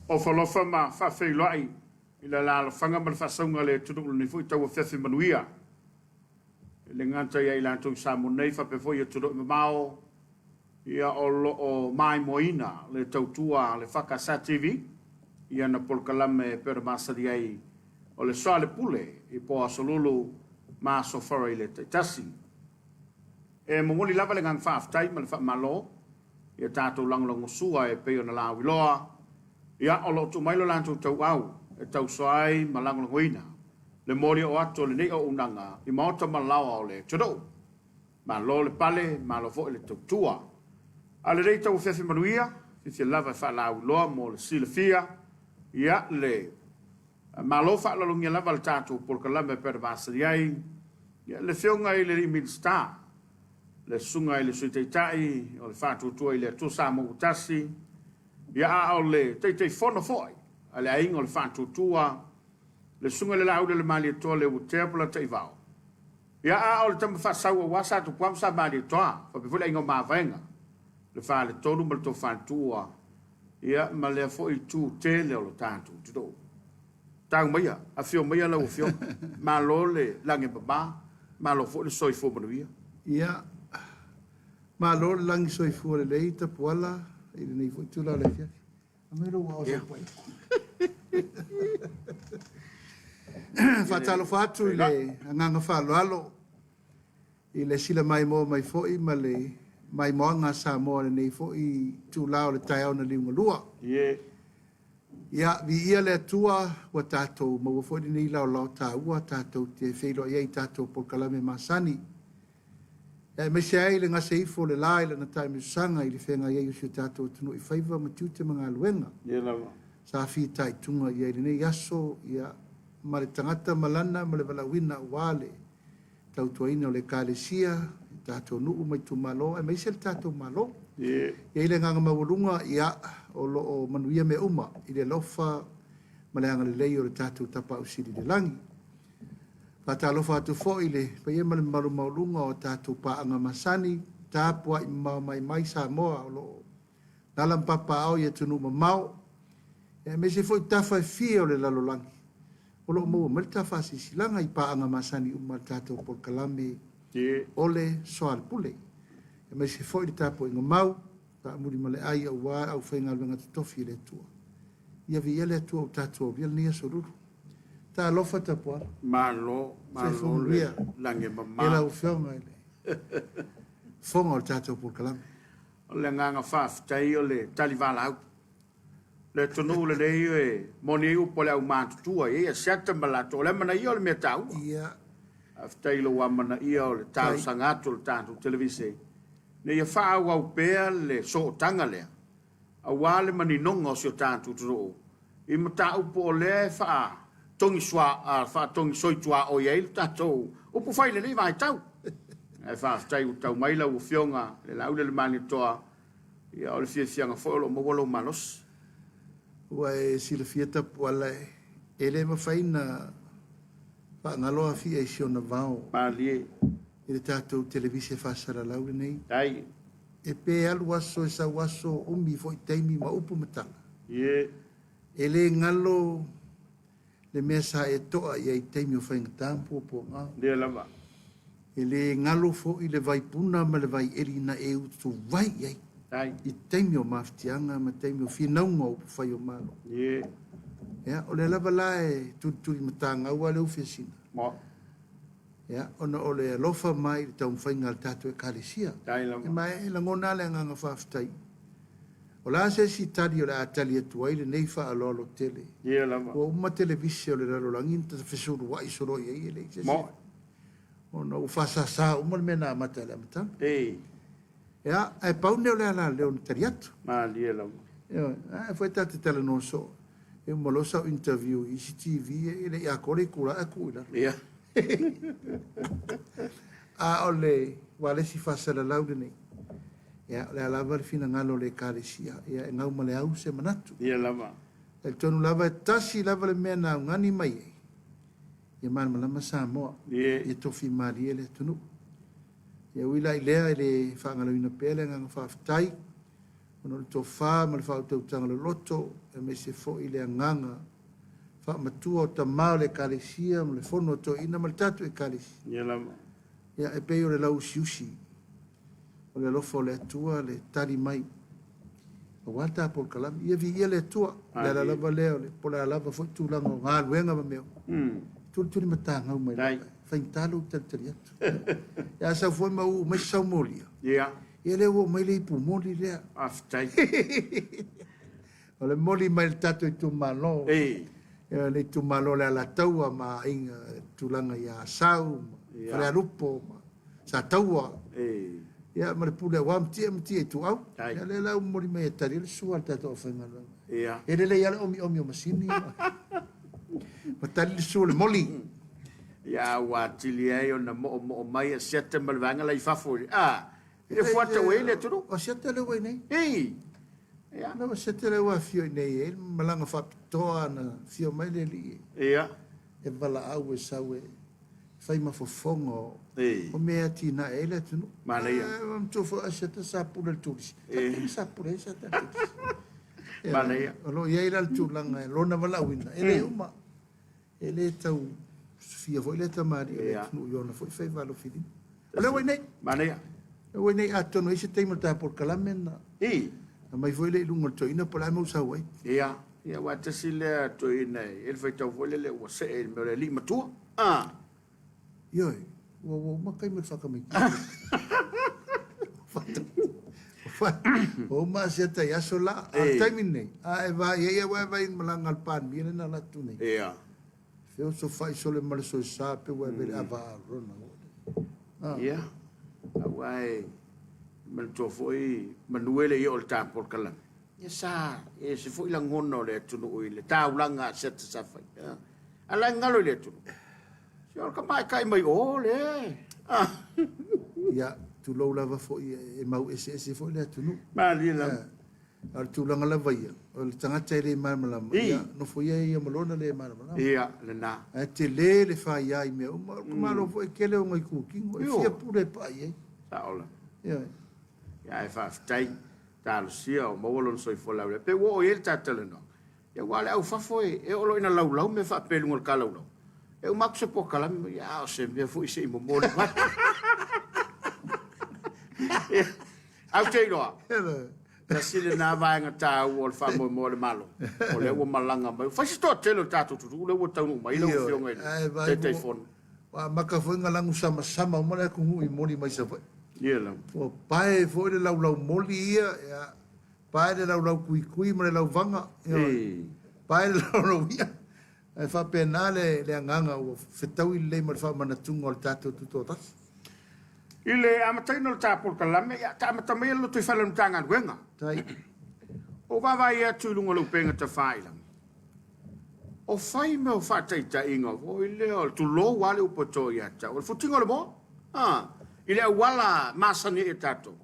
Ofo alofa ma faafeiloai i le alaalafaga ma le faasauga a le atunuu i lenei foi tauafiafi manuia. E le gata ia i latou i Samoa nei faapea foi i atunuu e mamao, ia o lo o maimoaina le tautua a le EFKS TV i ana polokalame e pei ona masani ai o le Soalepule i po Aso Lulu ma Aso Faraile taitasi. E momoli lava le agaga faafetai ma le faamalo i a tatou lagolagosua e pei ona lauiloa, ia o lo o tuu mai lo latou tauau e tausoa ai ma lagolagoina le molioo atu o lenei auaunaga i maota ma laoa o le atunuu. Malo le pale, malo foi le tautua. A o lenei tauafiafi manuia, fiafia lava e faalauiloa mo le silafia, ia le Malo faaaloalogia lava le tatou polokalame e pei ona masani ai le Afioga i le alii Minisita, le Susuga i le Sui Taitai o le Faatuatua i le Atua Samoa ua Tasi, ia a o le Taitaifono foi a le Aiga o le Faatuatua, le Susuga i le Laauli o le Malietoa Leuatea Polataivao, ia a o le tama faasau aua Sa Tupua ma Sa Malietoa, faapea foi le Aiga o Mavaega, le Faletolu ma le Tofa i le Tuua, ia ma lea foi itu tele o lo tatou atunuu. Tau maia, afio maia lau Afioga. Malo le lagi e mama, malo foi le soifua manuia. Ia, malo le lagi soifua lelei Tapuala i lenei foi itula o le afiafi. Aumai lou ao sau pai. Faatalofa atu i le agaga faaaloalo i le sila maimoa mai foi ma le maimoaga a Samoa i lenei foi itula o le taeao na liugalua. Ia, viia le Atua ua tatou maua foi lenei laolao taua tatou te feiloai ai i tatou polokalame masani, aemaise ai le gase ifo o le la i lana taamilosaga i le feagai ai o si o tatou atunuu i faiva ma tiute ma galuega. Sa fitaituga i ai i lenei aso, ia, ma le tagata ma lana ma le valaauina aua le tautuaina o le Ekalesia, i tatou nuu ma itumalo aemaise le tatou Malo. E i ai le agaga maualuga, ia, o lo o manuia mea uma i le alofa ma le agalelei o le tatou Tapaau Sili i le Lagi. Faatalofa atu foi i le paia ma le mamalu maualuga o tatou paaga masani, tapuai mamao mai mai Samoa o lo o alaala ma papaaao i atunuu mamao, aemaise foi tafa e fia o le lalolagi o lo o maua mai le ta faasilasilaga i paaga masani uma a le tatou polokalame o le Soalepule, aemaise foi le tapuaiga mau taamuli ma le ai aua le aufaigaluega totofi a le Atua. Ia viia le Atua ua tatou aulia lenei aso lulu. Talofa Tapuala. Malo, Soifua malo le manuia lagi e i mama. lau Afioga i le Fofoga o le tatou polokalame. O le agaga faafetai o le tali valaau. Le atunuu lenei e moni ai upu a le aumatutua, e i ai asiata ma latou, o le amanaia o le mea taua. Faafetai i lou amanaia o le talosaga atu o le tatou televise, ina ia faaauau pea le sootaga lea, aua le maninoga o si o tatou atunuu i mataupu o lea e faatogisoituaoi ai le tatou upufai i lenei vaitau. Ae faafetai ua tau mai lau Afioga i le Laauli o le Malietoa, ia o le fiafiaga foi o lo o maua lou malosi. Ua e silafia Tapuala e le mafai ona faagalo Afia i si ona vao. Malie. I le tatou televise faasalalau lenei. Tai. E pe alu aso e sau aso, umi foi taimi ma upu ma tala. E le galo le mea sa e to'a i ai i taimi o faigata ma puapuaga. Lea lava. E le galo foi le vaipuna ma le vaieli na e utuvai i ai i taimi o mafatiaga ma taimi o finauga o upufai o Malo. Ia, o lea lava la e tulituli matagau lava le ufiasina. Ia, ona o le alofa mai i le taumafaiga a le tatou Ekalesia. Tai lava. Ma e lagona lava le agaga faafetai. O le a se isi tali o le a tali atu ai lenei faaaloalo tele? Ia lava. Ua uma televise o le lalolagi na fesulua'i solo i ai, e leai se isi. Ona ua faasasa uma le mea na amata i le amataga. Ia, ae pau lenei o le alaleo na tali atu. Malie lava. Ioe, ae foi tatou te talanoa soo. E uma loa sau interview i isi TV, e le i atoa le itula ae tuu i lalo. A o le ualesi faasalalau lenei, ia, o le a lava le finagalo o le Ekalesia, ia, e gau ma le au se manatu. Ia lava. Talitonu lava e tasi lava le mea na augani mai ai, ia malamalama Samoa, ia tofi malie le atunuu. Ia ui la i lea, e le faagaloina pea le agaga faafetai. Ona o le tofa ma le faautautaga loloto, aemaise foi le agaga faamatua o tama o le Ekalesia ma le fono a toeaiina ma le tatou Ekalesia. Ia lava. Ia, e pei o le lauusiusi o le alofa o le Atua le tali mai aua le ta polokalame. Ia viia le Atua, o le ala lava lea o le, po o le a lava foi tulaga o galuega ma mea uma, tulituli matagau mai lava, e faigata lou talitali atu. Ia a sau foi ma uu mai se saumolia, ia lea ua oo mai le ipu moli lea. Faafetai. O le moli mai le tatou itumalo. Ia le itumalo o le Alataua ma aiga tulaga ia Asau ma Falealupo ma Sataua. Ia ma le pule aua Matia ma Matia Ituau. Ia lea la ua momoli mai e tali ai le sua a le tatou aufaigaluega. E lelei lava le omiomi o masini ma tali le sua o le moli. Ia ua atili ai ona moomoo mai Asiata ma le vaega la i fafo. A, e fuata ua i ai le atunuu. O Asiata lea ua i nei. Ei! Ia. O Asiata lea ua afio i nei e malaga faapitoa na afio mai le alii. Ia. E valaau e sau e fai ma fofoga o mea e atinae ai le atunuu. Manaia. Manatua foi Asiata sa pule i le turisi. Sa sa pule ai Asiata i le turisi. Manaia. O lo o i ai la le tulaga e lona valaauina, e le uma. E le tau sufia foi lea tamalii o le atunuu i ona foi faiva alofilima. O lea ua i inei. Manaia. O lea ua i inei atonu e i ai se taimi o le ta polokalame na aumai foi lea i luga o le toeaina po o le a le mea ua sau ai. Ia, ia aua tasi lea toeaina e i ai le faitau foi lele ua see i le mea o le alii matua. Ah. Ioe, ua uma taimi o le faatamaitiiti. Ua uma Asiata i aso la, a o le taimi lenei, a e vaai ai, aua e vaai i le malaga a le Palemia lea na alu atu nei. Ia. Feosofai sole ma le soesa pe ua ave i le ava a Arona. Ia, aua e manatua foi manu e le i oo i le ta polokalame. Ia sa ese foi lagona o le atunuu i le taulaga a Asiata sa fai. A la e galo i le atunuu. Se o le tamaitai mai o le. Ia, tulou lava foi e mau eseese foi le atunuu. Malie lava. A o le tulaga lava ia, o le tagata e le malamalama, ia, nofo ia ia ma lona le malamalama. Ia, lena. Ae tele le faia i mea uma. O le malo foi e tele ona itutino, e fia pule e paa i ai. Sao lava. Ia. Ia, ae faafetai, talosia o maua lona soifua laulelei. Pe ua oo i ai le ta talanoaga, Ia aua o le au fafo e oo loa ina laulau mea faapea i luga o le talaulau, e uma atu se polokalame, ia a o se mea foi se i momoli mai. Ae ou te iloa, tasi lena vaega taua o le faamoemoe o le Malo, o lea ua malaga mai. Ua fai si toatele o le tatou atunuu lea ua taunuu mai lau Afioga i le Taitaifono. Ua amata foi ona lanusamasama uma le atunuu i moli mai Savaii. Ia lava. Ua pae foi le laulau moli ia, ia Pae le laulau tuitui ma le lauvaga, ioe. Pae le laulau i'a. Ae faapena le, le agaga ua fetaui lelei ma le faamanatuga o le tatou Tutoatasi. I le amataina o le ta polokalame, ia, ta amata maia le lotoifale o le Matagaluega. Tai. Ua vaavaai atu i luga o le upega tafailagi, o fai mea o faataitaiga foi lea o le tulou lava le upu e to ia te au, o le futiga o le moa, a, i le auala masani ai e tatou.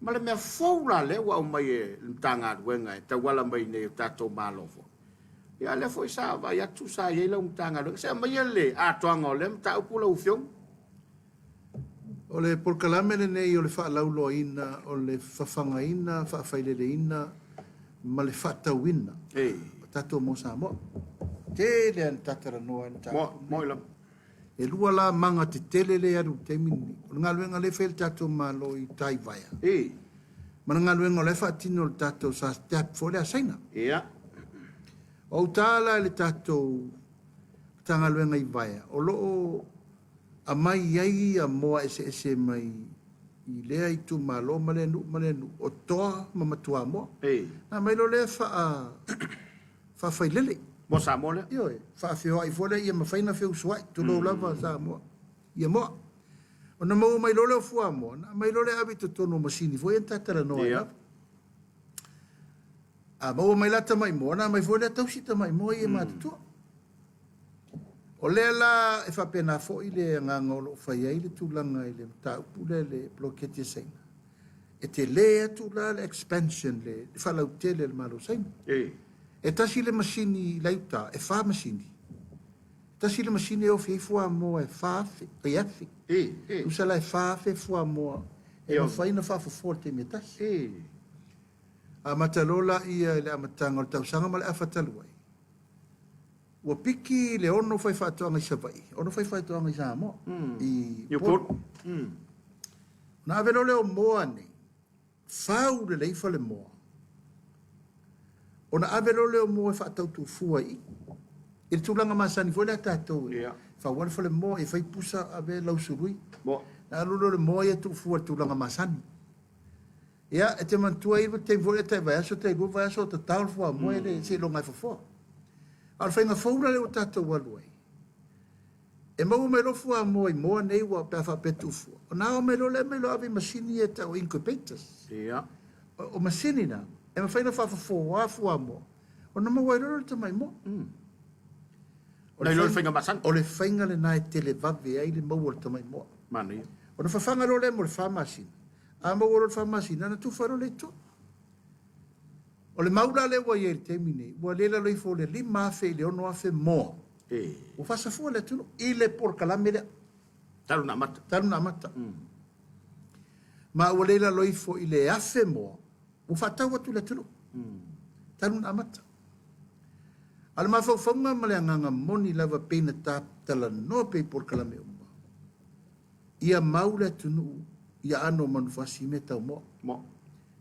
Ma le mea fou la lea ua aumai e le Matagaluega e tauala mai nei o tatou Malo foi. Ia lea foi sa vaai atu sa i ai lau Matagaluega. Se aumaia le atoaga o lea mataupu lau Afioga. O le polokalame lenei o le faalauiloaina o le fafagaina, faafaileleina ma le faatauina o tatou moa Samoa. Tele lava ina ta talanoa i le mataupu lenei. E lua la maga tetele lea e alu i le taimi lenei. O le galuega lea e fai e le tatou Malo i uta i Vaea, ma le galuega o la e faatino e le tatou SACEP foi lea a Saina. O uta la i le tatou Matagaluega i Vaea, o lo o aumai ai ia moa eseese mai i lea itumalo ma lea nuu ma lea nuu, o toa ma matuamoa. Ona aumai loa lea faafailele. Mo Samoa lea? Ioe, faafeoai foi lea ia mafai ona feusuai, tulou lava Samoa, ia moa. Ona maua mai loa lea o fuamoa, ona aumai loa lea ave i totonu o masini foi ia na ta talanoa ai lava. A maua mai la tamai moa, ona aumai foi lea tausi tamai moa ia e matutua. O lea la e faapena foi le agaga o lo o fai ai le tulaga i le mataupu lea i le poloketi a Saina. E tele atu la le expansion, le faalautele a le Malo o Saina. E tasi le masini i Laiuta, e fa masini. E tasi le masini e ofi ai fuamoa e 4,000, tai 1,000. Tusa la e 4,000 fuamoa e mafai ona faafofoa i le taimi e tasi. Amata loa laia i le amataga o le tausaga ma le afa talu ai, ua piki le 6 faifaatoaga i Savaii, 6 faifaatoaga i Samoa, i Upolu. Ona ave loa lea o moa nei, fau lelei falemoa, ona ave loa lea o moa e faatau tuufua i i. I le tulaga masani foi lea a tatou e fau lava le falemoa, e fai pusa, ave lausului. Ona alu lea o le moa ia tuufua i le tulaga masani. Ia, e te manatua e i ai le taimi foi lea tai vaiaso tai lua vaiaso o tatao le fuamoa e le seiloga e fofoa. A o le faiga fou la lea ua tatou alu ai, e maua mai loa fuamoa i moa nei ua pe a faapea e tuufua, ona ao mai loa lea aumai loa ave i masini ia e tau o incubators. O masini na, e mafai ona faafofoa fuamoa ona maua ai loa lea o le tamai moa. O le faiga masani. O le faiga lena e televave ai le maua o le tamai moa. Manaia. Ona fafaga loa lea mo le 4 masina. A maua loa le 4 masina, ona tufa loa lea i tua. O le mau la lea ua i ai i le taimi nei, ua le lalo ifo o le 5,000 i le 6,000 moa. Ua faasafua le atunuu i le polokalame lea. Talu ona amata. Talu ona amata. Ma ua le lalo ifo i le 1,000 moa, ua faatau atu i le atunuu. Talu ona amata. A o le mafaufauga ma le agaga moni lava pei na talanoa pea i polokalame uma, ia mau le atunuu i aano o manufasi i mea tau moa. Moa.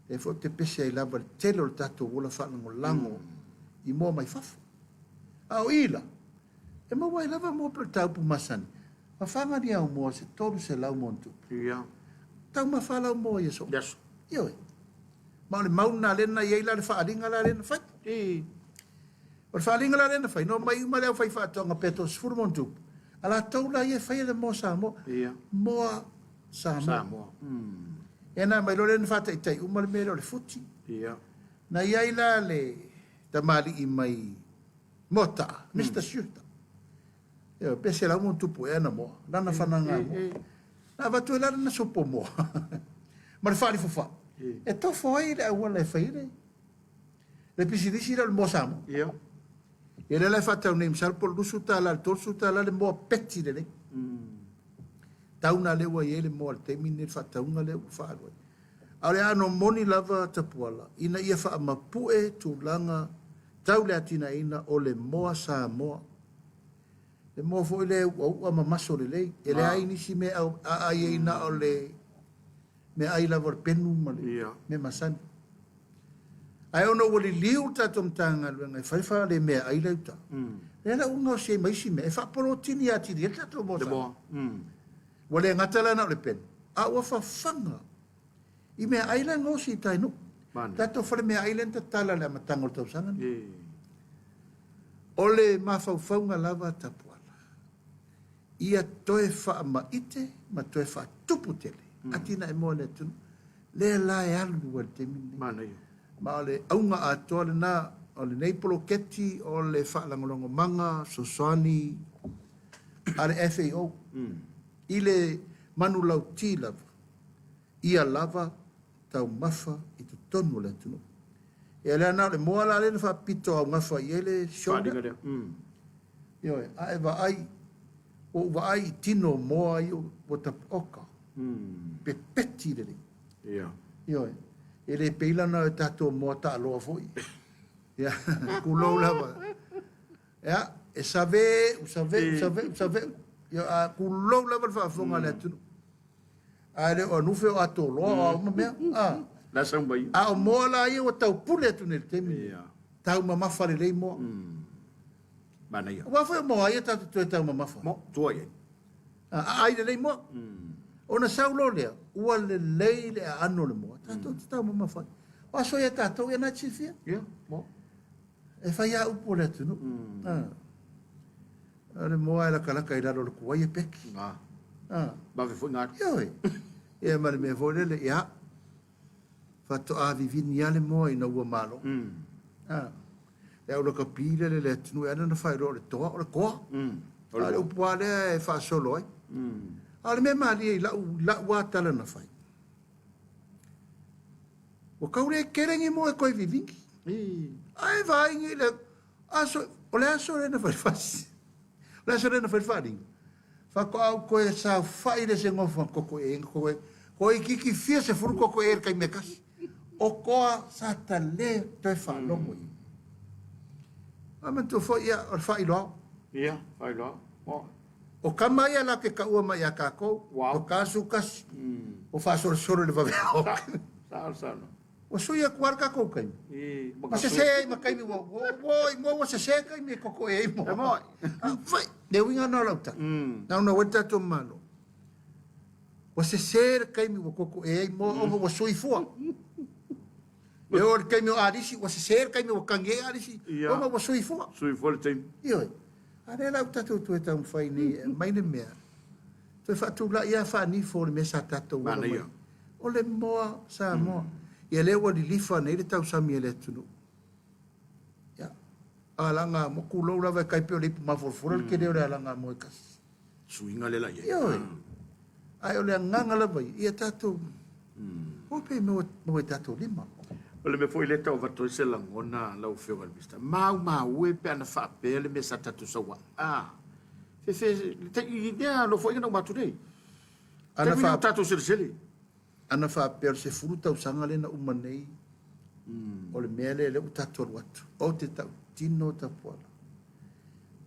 Lea foi ou te pese ai lava i le tele o le tatou ola faalagolago i moa mai fafo. A o i la, e maua ai lava moa pei o le taupu masani, fafaga ni au moa se 300 ma ona tupu. Taumafa lau moa i aso uma. Aso. Ioe. Ma o le mau lena lea na i ai la le faaaliga la lea na fai. O le faaaliga la lea na fai, na omai uma le aufaifaatoaga pe toasefulu ma ona tupu, a latou la ia e faia le moa Samoa. Moa Samoa. Samoa. Ia na aumai loa lea na faataitai uma le mea lea o le futi. Na i ai la le tamalii mai Moataa, Mister Schuster. Ia, pe 100 ma ona tupu ea na moa, lana fanaga moa. Na avatu ai la lana sopo moa ma le faalifofai. E tofo ai le auala e fai ai le pisinisi lea o le moa Samoa. Ia lea la e faatau nei, masalo po o le $20 i le $30 le moa peti lelei. Tau na lea ua i ai le moa i le taimi lenei, le faatauga lea ua faaalu ai. A o le aano moni lava Tapuala, ina ia faamapue tulaga tau le atinaeina o le moa Samoa. Le moa foi lea e uaua ma maso lelei. E leai nisi mea aai ai na o le meaai lava o le penu ma le mea masani. Ae ona ua liliu le tatou Matagaluega e fai le meaai la i uta, lea la ua gaosi ai ma isi mea e faapolotini atili ai le tatou moa Samoa. Ua le gata la na o le penu, a ua fafaga i meaai la e gaosi i tai nuu. Tatou fale meaai lea na tatala i le amataga o le tausaga lenei. O le mafaufauga lava Tapuala, ia toe faamaite ma toe faatupu tele atinae moa le atunuu. Lea la e alu ai le taimi lenei. Manaia. Ma o le auga atoa lena o lenei poloketi o le faalagolagomaga fesoasoani a le FAO i le manulauti lava, ia lava taumafa i totonu o le atunuu. Ia lea na o le moa la lea na faapito augafa i ai le show lea. Faaaliga lea. Ioe, a e vaai, ua ou vaai i tino o moa ia ua tapaoka. Pepeti lelei. Ioe, e le pei lana o tatou moa taaloa foi. Ia, kulou lava. Ia, e save, u save, u save, u save. Ia, a kulou lava le faafofoga a le atunuu. A le o anufe o atoloa o a uma mea. La sau mai. A o moa la ia ua taupule atu nei i le taimi lenei. Taumamafa lelei moa. Manaia. Aua foi o moa ia tatou toe taumamafa. Mo, tua i ai. Aai lelei moa. Ona sau loa lea, ua lelei le aano o le moa. Tatou te taumamafa ai. O aso ia tatou ia na te silafia. Ia, mo. E fai lava upu o le atunuu. O le moa e lakalaka i lalo o le kuai e peki. Vave foi ngā atu. Ioe. Ia ma le mea foi lele, ia. Faatoa vivini lava le moa ina ua malo. Le au lakapi lele le atunuu e ana na whairoa o le toa, o le koa. A o le upu lava lea e faasolo ai. A o le mea malie i lau, lau lava tala na fai. Ua kau le kele ni moa e koe vivini. Ae vaai ni le aso, o le aso le na fai fasi. O le aso le na fai faalinga. Faatoa ou toe saofai le se gofa koko e, koko e. Ko i kiki fia se furu koko e le kai mea kasi. Okoa sa ta le toe faalogo i ai. Ae manatua foi, ia, o le faailoao. Ia, faailoao. Mo. O kama ia la ke taua mai ia tatou, o kasi, o faasolosolo i le vaveao. Sao, sao. Ua sui atu lava le tatou taimi. Ma sese ai ma taimi ua ua ua ua sese taimi e kokoe ai mo. Fai, le uiga lena o lau tala. Na ona ua le tatou Malo. Ua sese le taimi ua kokoe ai mo ona ua soifua. E oo i le taimi o Alisi, ua sese le taimi ua tagi ai Alisi, ona ua soifua. Soifua le taimi. Ioe. A lea la ua tatou toe taumafai nei e aumai le mea, toe faatulai lava faanifo o le mea sa tatou ola mai ai. O le moa Samoa. Ia lea ua lilifa nei le tausami a le atunuu. Ia, alaga moku lou lava e tai pei o le ipu mafualafula le tele o le alaga moa e tasi. Suiga lea la i ai. Ioe. Ae o le agaga lava ia, ia tatou o pe maua i tatou lima. O le mea foi lea e tau avatu ai se lagona lau Afioga i le Minisita, maumau e pe ana faapea le mea sa tatou sau ai. A, fefe, i lea nofoaiga na uma atu nei. Ana fa tatou selesele. Ana faapea o le 10 tausaga lea na uma nei, o le mea lea lea ua tatou alu atu. Ou te tautino Tapuala,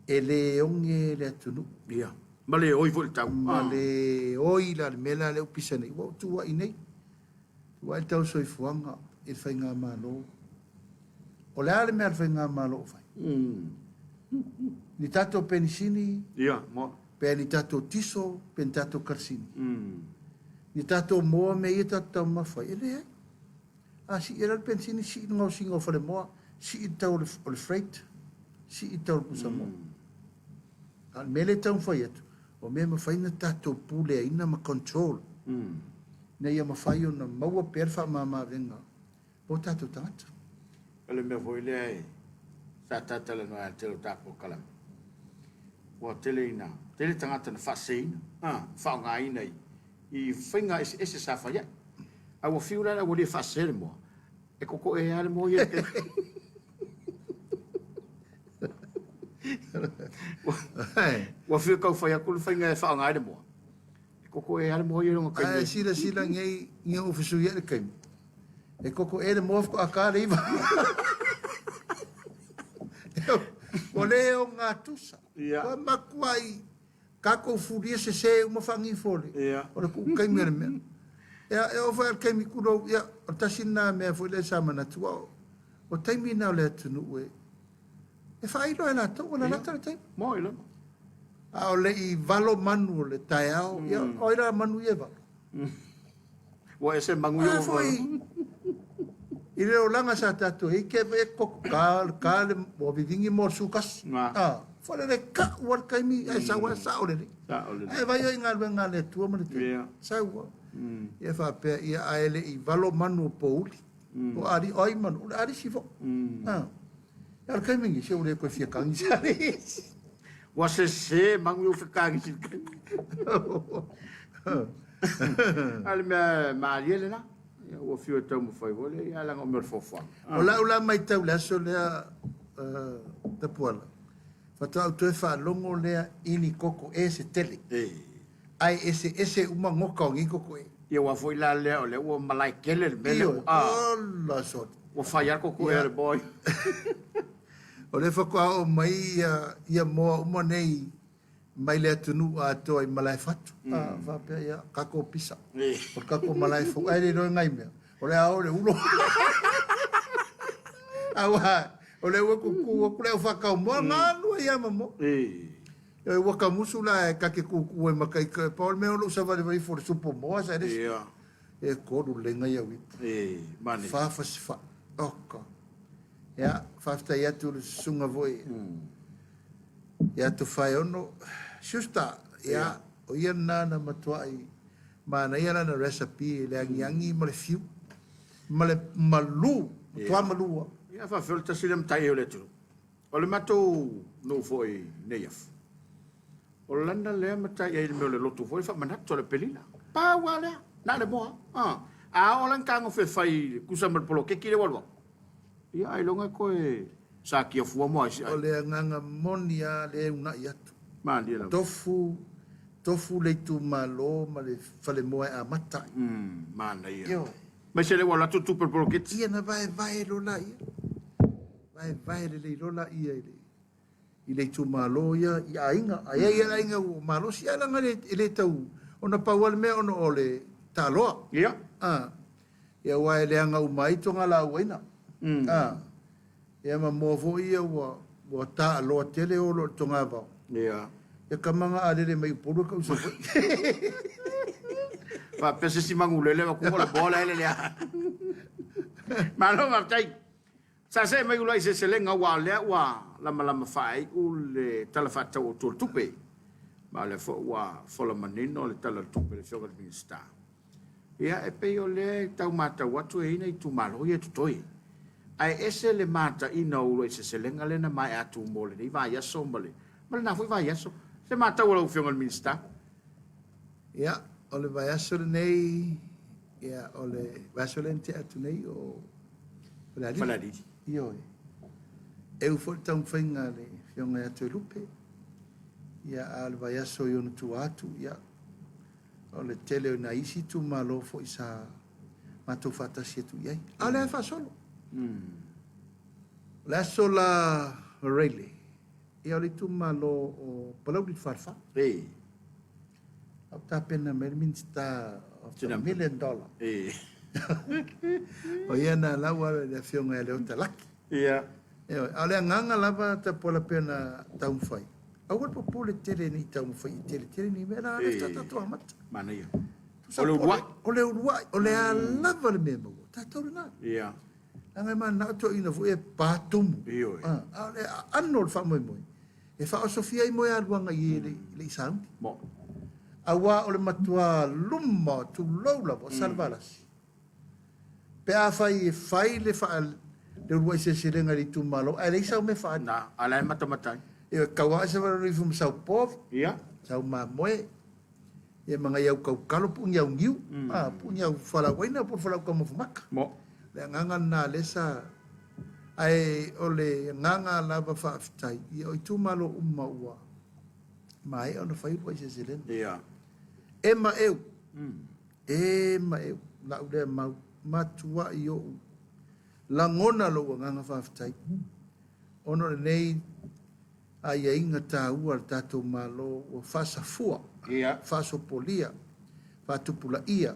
e le oge le atunuu. Ia, ma le oi foi le tau. Ma le oi la le mea la lea ua pisa nei. Ua ou tuuai nei. Tuuai le tau soifuaga i le faigamalo. O le a le mea a le faigamalo o fai? Ni tatou penisini, Ia, mo. pe ni tatou tiso, pe ni tatou kalasini. Ni tatou moa mea ia tatou taumafa ai, e leai. A sii ai la le penisini, sii le gaosiga o falemoa, sii le tau o le freight, sii le tau o le pusamoa. A o le mea lea e taumafai atu, o mea e mafai ona tatou puleaina ma control, ina ia mafai ona maua pea le faamama-avega o tatou tagata. O le mea foi lea e sa talatalanoa ai i le tele o tatou polokalame, ua tele ina tele tagata na faaseseina, faaaogaina i faiga eseese sa fai ai. A ua fiu la le aualia e faasese le moa, e kokoe lava le moa ia. Ua fiu e tau fai atu le faiga e faaaoga ai le moa, E koko e ale moa ia longa kaimi. Ae silasila nei ni o fesuia le kaimi. E koko e le moa faatoa ta le iva. Ua le ogatusa. Ua matuai tatou fulia sese uma faagifo le o le tuu taimi o le mea. Ia, e oo foi lava i le taimi tulou, ia, o le tasi lena mea foi lea sa manatu, aua o taimi na o le atunuu e E faailo e latou ua lalata le taimi. Moi lava. A o le i valo manu o le taeao, ia, o ai la manu ia e valo? Ua ese magu ia ua valo. I le olaga sa tatou i ke e koko ka ka le ua vivingi mo le sukasi. Ah, fale le ka ua le taimi ai sa ua sa o le. Sa o le. Ai vai i galuega a le Atua ma le taimi. Sa ua. Ia faapea ia ae le i valo manu o pouli. O ali o ai manu, o le alisi fo. Ah. Ia o le taimi lenei, se ua le toe fia tagi se alisi. Ua sese magu i ou fekagisi i le taimi. A o le mea malie lena. Ia ua fiu e taumafai foi lea, ia leaga o mea o le foafoaga. O lau la matau i le aso lea Tapuala, faatoa ou toe faalogo lea i ni koko ē se tele, ae eseese uma goka o nei koko ē. Ia aua foi la lea o lea ua malae tele le mea lea ua, Ola sole. Ua fai lava le koko ē a le boy. O lea faatoa oo mai ia moa uma nei mai le atunuu atoa i Malaefatu. A faapea, ia, tatou pisa. O le tatou malae fou. Ae le iloa nai mea. O le a o le ulo. Aua, o lea ua tutu atu le au faatau moa, galue ai lava ma moa. E ua kamusu la e ta te kūkū ai ma taita, pau o le mea o lou savalivali ifo o le supo moa sa le isi. E tolu lega ia uipu. Fa fasifa'i. Oka. Ia, faafetai atu i le susuga foi ia Tofaeono Schuster. Ia, o ia lena na matuai manaia lana recipe i le agiagi ma le fiu ma le malu, matua malu lava. Ia, faafefea o le tasi lea matai o le atunuu. O le matou nuu foi i Neiafu, o lana lea matai ai i le mea o le lotu foi faamanatu o le Pelina. Pau lava lea, na o le moa. A oo la ni tagofe e fai tusa ma le poloketi lea ua alu atu, ia ailoga e toe satia fua moa ai si ai. O le agaga moni lava lea e uunai atu. Malie lava. Tofu, tofu le itumalo ma le falemoa e amata ai. Manaia. Ioe. Aemaise lea ua alu atu le tupe o le poloketi. Ia na vaevae loa laia. Vaevae lelei loa laia i le i le itumalo ia i aiga. A i ai lava aiga ua malosi, ae leaga e le tau, ona pau lava le mea ona o le taaloa. Ia. A, ia aua e leaga uma ai togalauaina. A, ia ma moa foi ia ua, ua taaloa tele olo i le togavao. Ia. Ia kama na a lele mai Upolu e kau i Savaii. Faapea se isi manulele ma kuga o le moa la e lele a. Malo faafetai. Sa see mai uluai seleselega aua o lea ua lamalama faaiu le Tala Faatatau Autu o le Tupe, ma o lea foi ua fola manino le Tala o le Tupe a le Afioga i le Minisita. Ia, e pei o lea e tau matau atu e i ai nai itumalo ia e totoe, ae ese le mataina o uluai seleselega lea na maea atu mo lenei vaiaso ma le ma lena foi vaiaso. Se matau a lau Afioga i le Minisita. Ia, o le vaiaso lenei, ia, o le vaiaso lea na tea atu nei o Falealili. Falealili. Ioe. Eu foi le taumafaiga a le Afioga ia Toelupe, ia, a o le vaiaso i ona tua atu, ia, o le tele o nai isi itumalo foi sa matou faatasi atu i ai. A o lea e faasolo. O le aso la Reilly, ia o le itumalo o Palauli le Falefa. Ei. A ua tapena mai le Minisita of the Million Dollar. Ei. O ia na la ua le afioga ia Leota Laki. Ia. Ioe, a o le agaga lava Tapuala pei ona taumafai, aua le popole tele ne i taumafai e tele tele ni mea, leaga o lea faatoa tatou amata. Manaia. Tusa O le uluai. O le uluai, o le a lava le mea e maua, tatou lena. Ia. Leaga e mananao toeaiina foi e pa tumu. Ioe. A o le aano o le faamoemoe, e faaosofia ai moealuaga i e le i sauni. Mo. Aua o le matua luma, tulou lava, o Salevalasi. Pe afai e fai le faa, le uluai seleselega i le itumalo, ae leai sau mea faaali. Na, a la e matamata ai. Ioe, tau lava se valolifu ma sau povi, Ia. sau mamoe, ia ma nai au kaukalo po o ni au niu, a, po o ni au fualaauaina po o le fualaau taumafa mata. Mo. Le agaga lena lea sa, ae o le agaga lava faafetai, ia o itumalo uma ua maea ona fai uluai seleselega. Ia. E ma eu, e ma eu, lau lea mau, matuai ou lagona lou agaga faafetai, ona o lenei aiaiga taua a le tatou Malo ua faasafua, Ia. faasopolia, faatupulaia,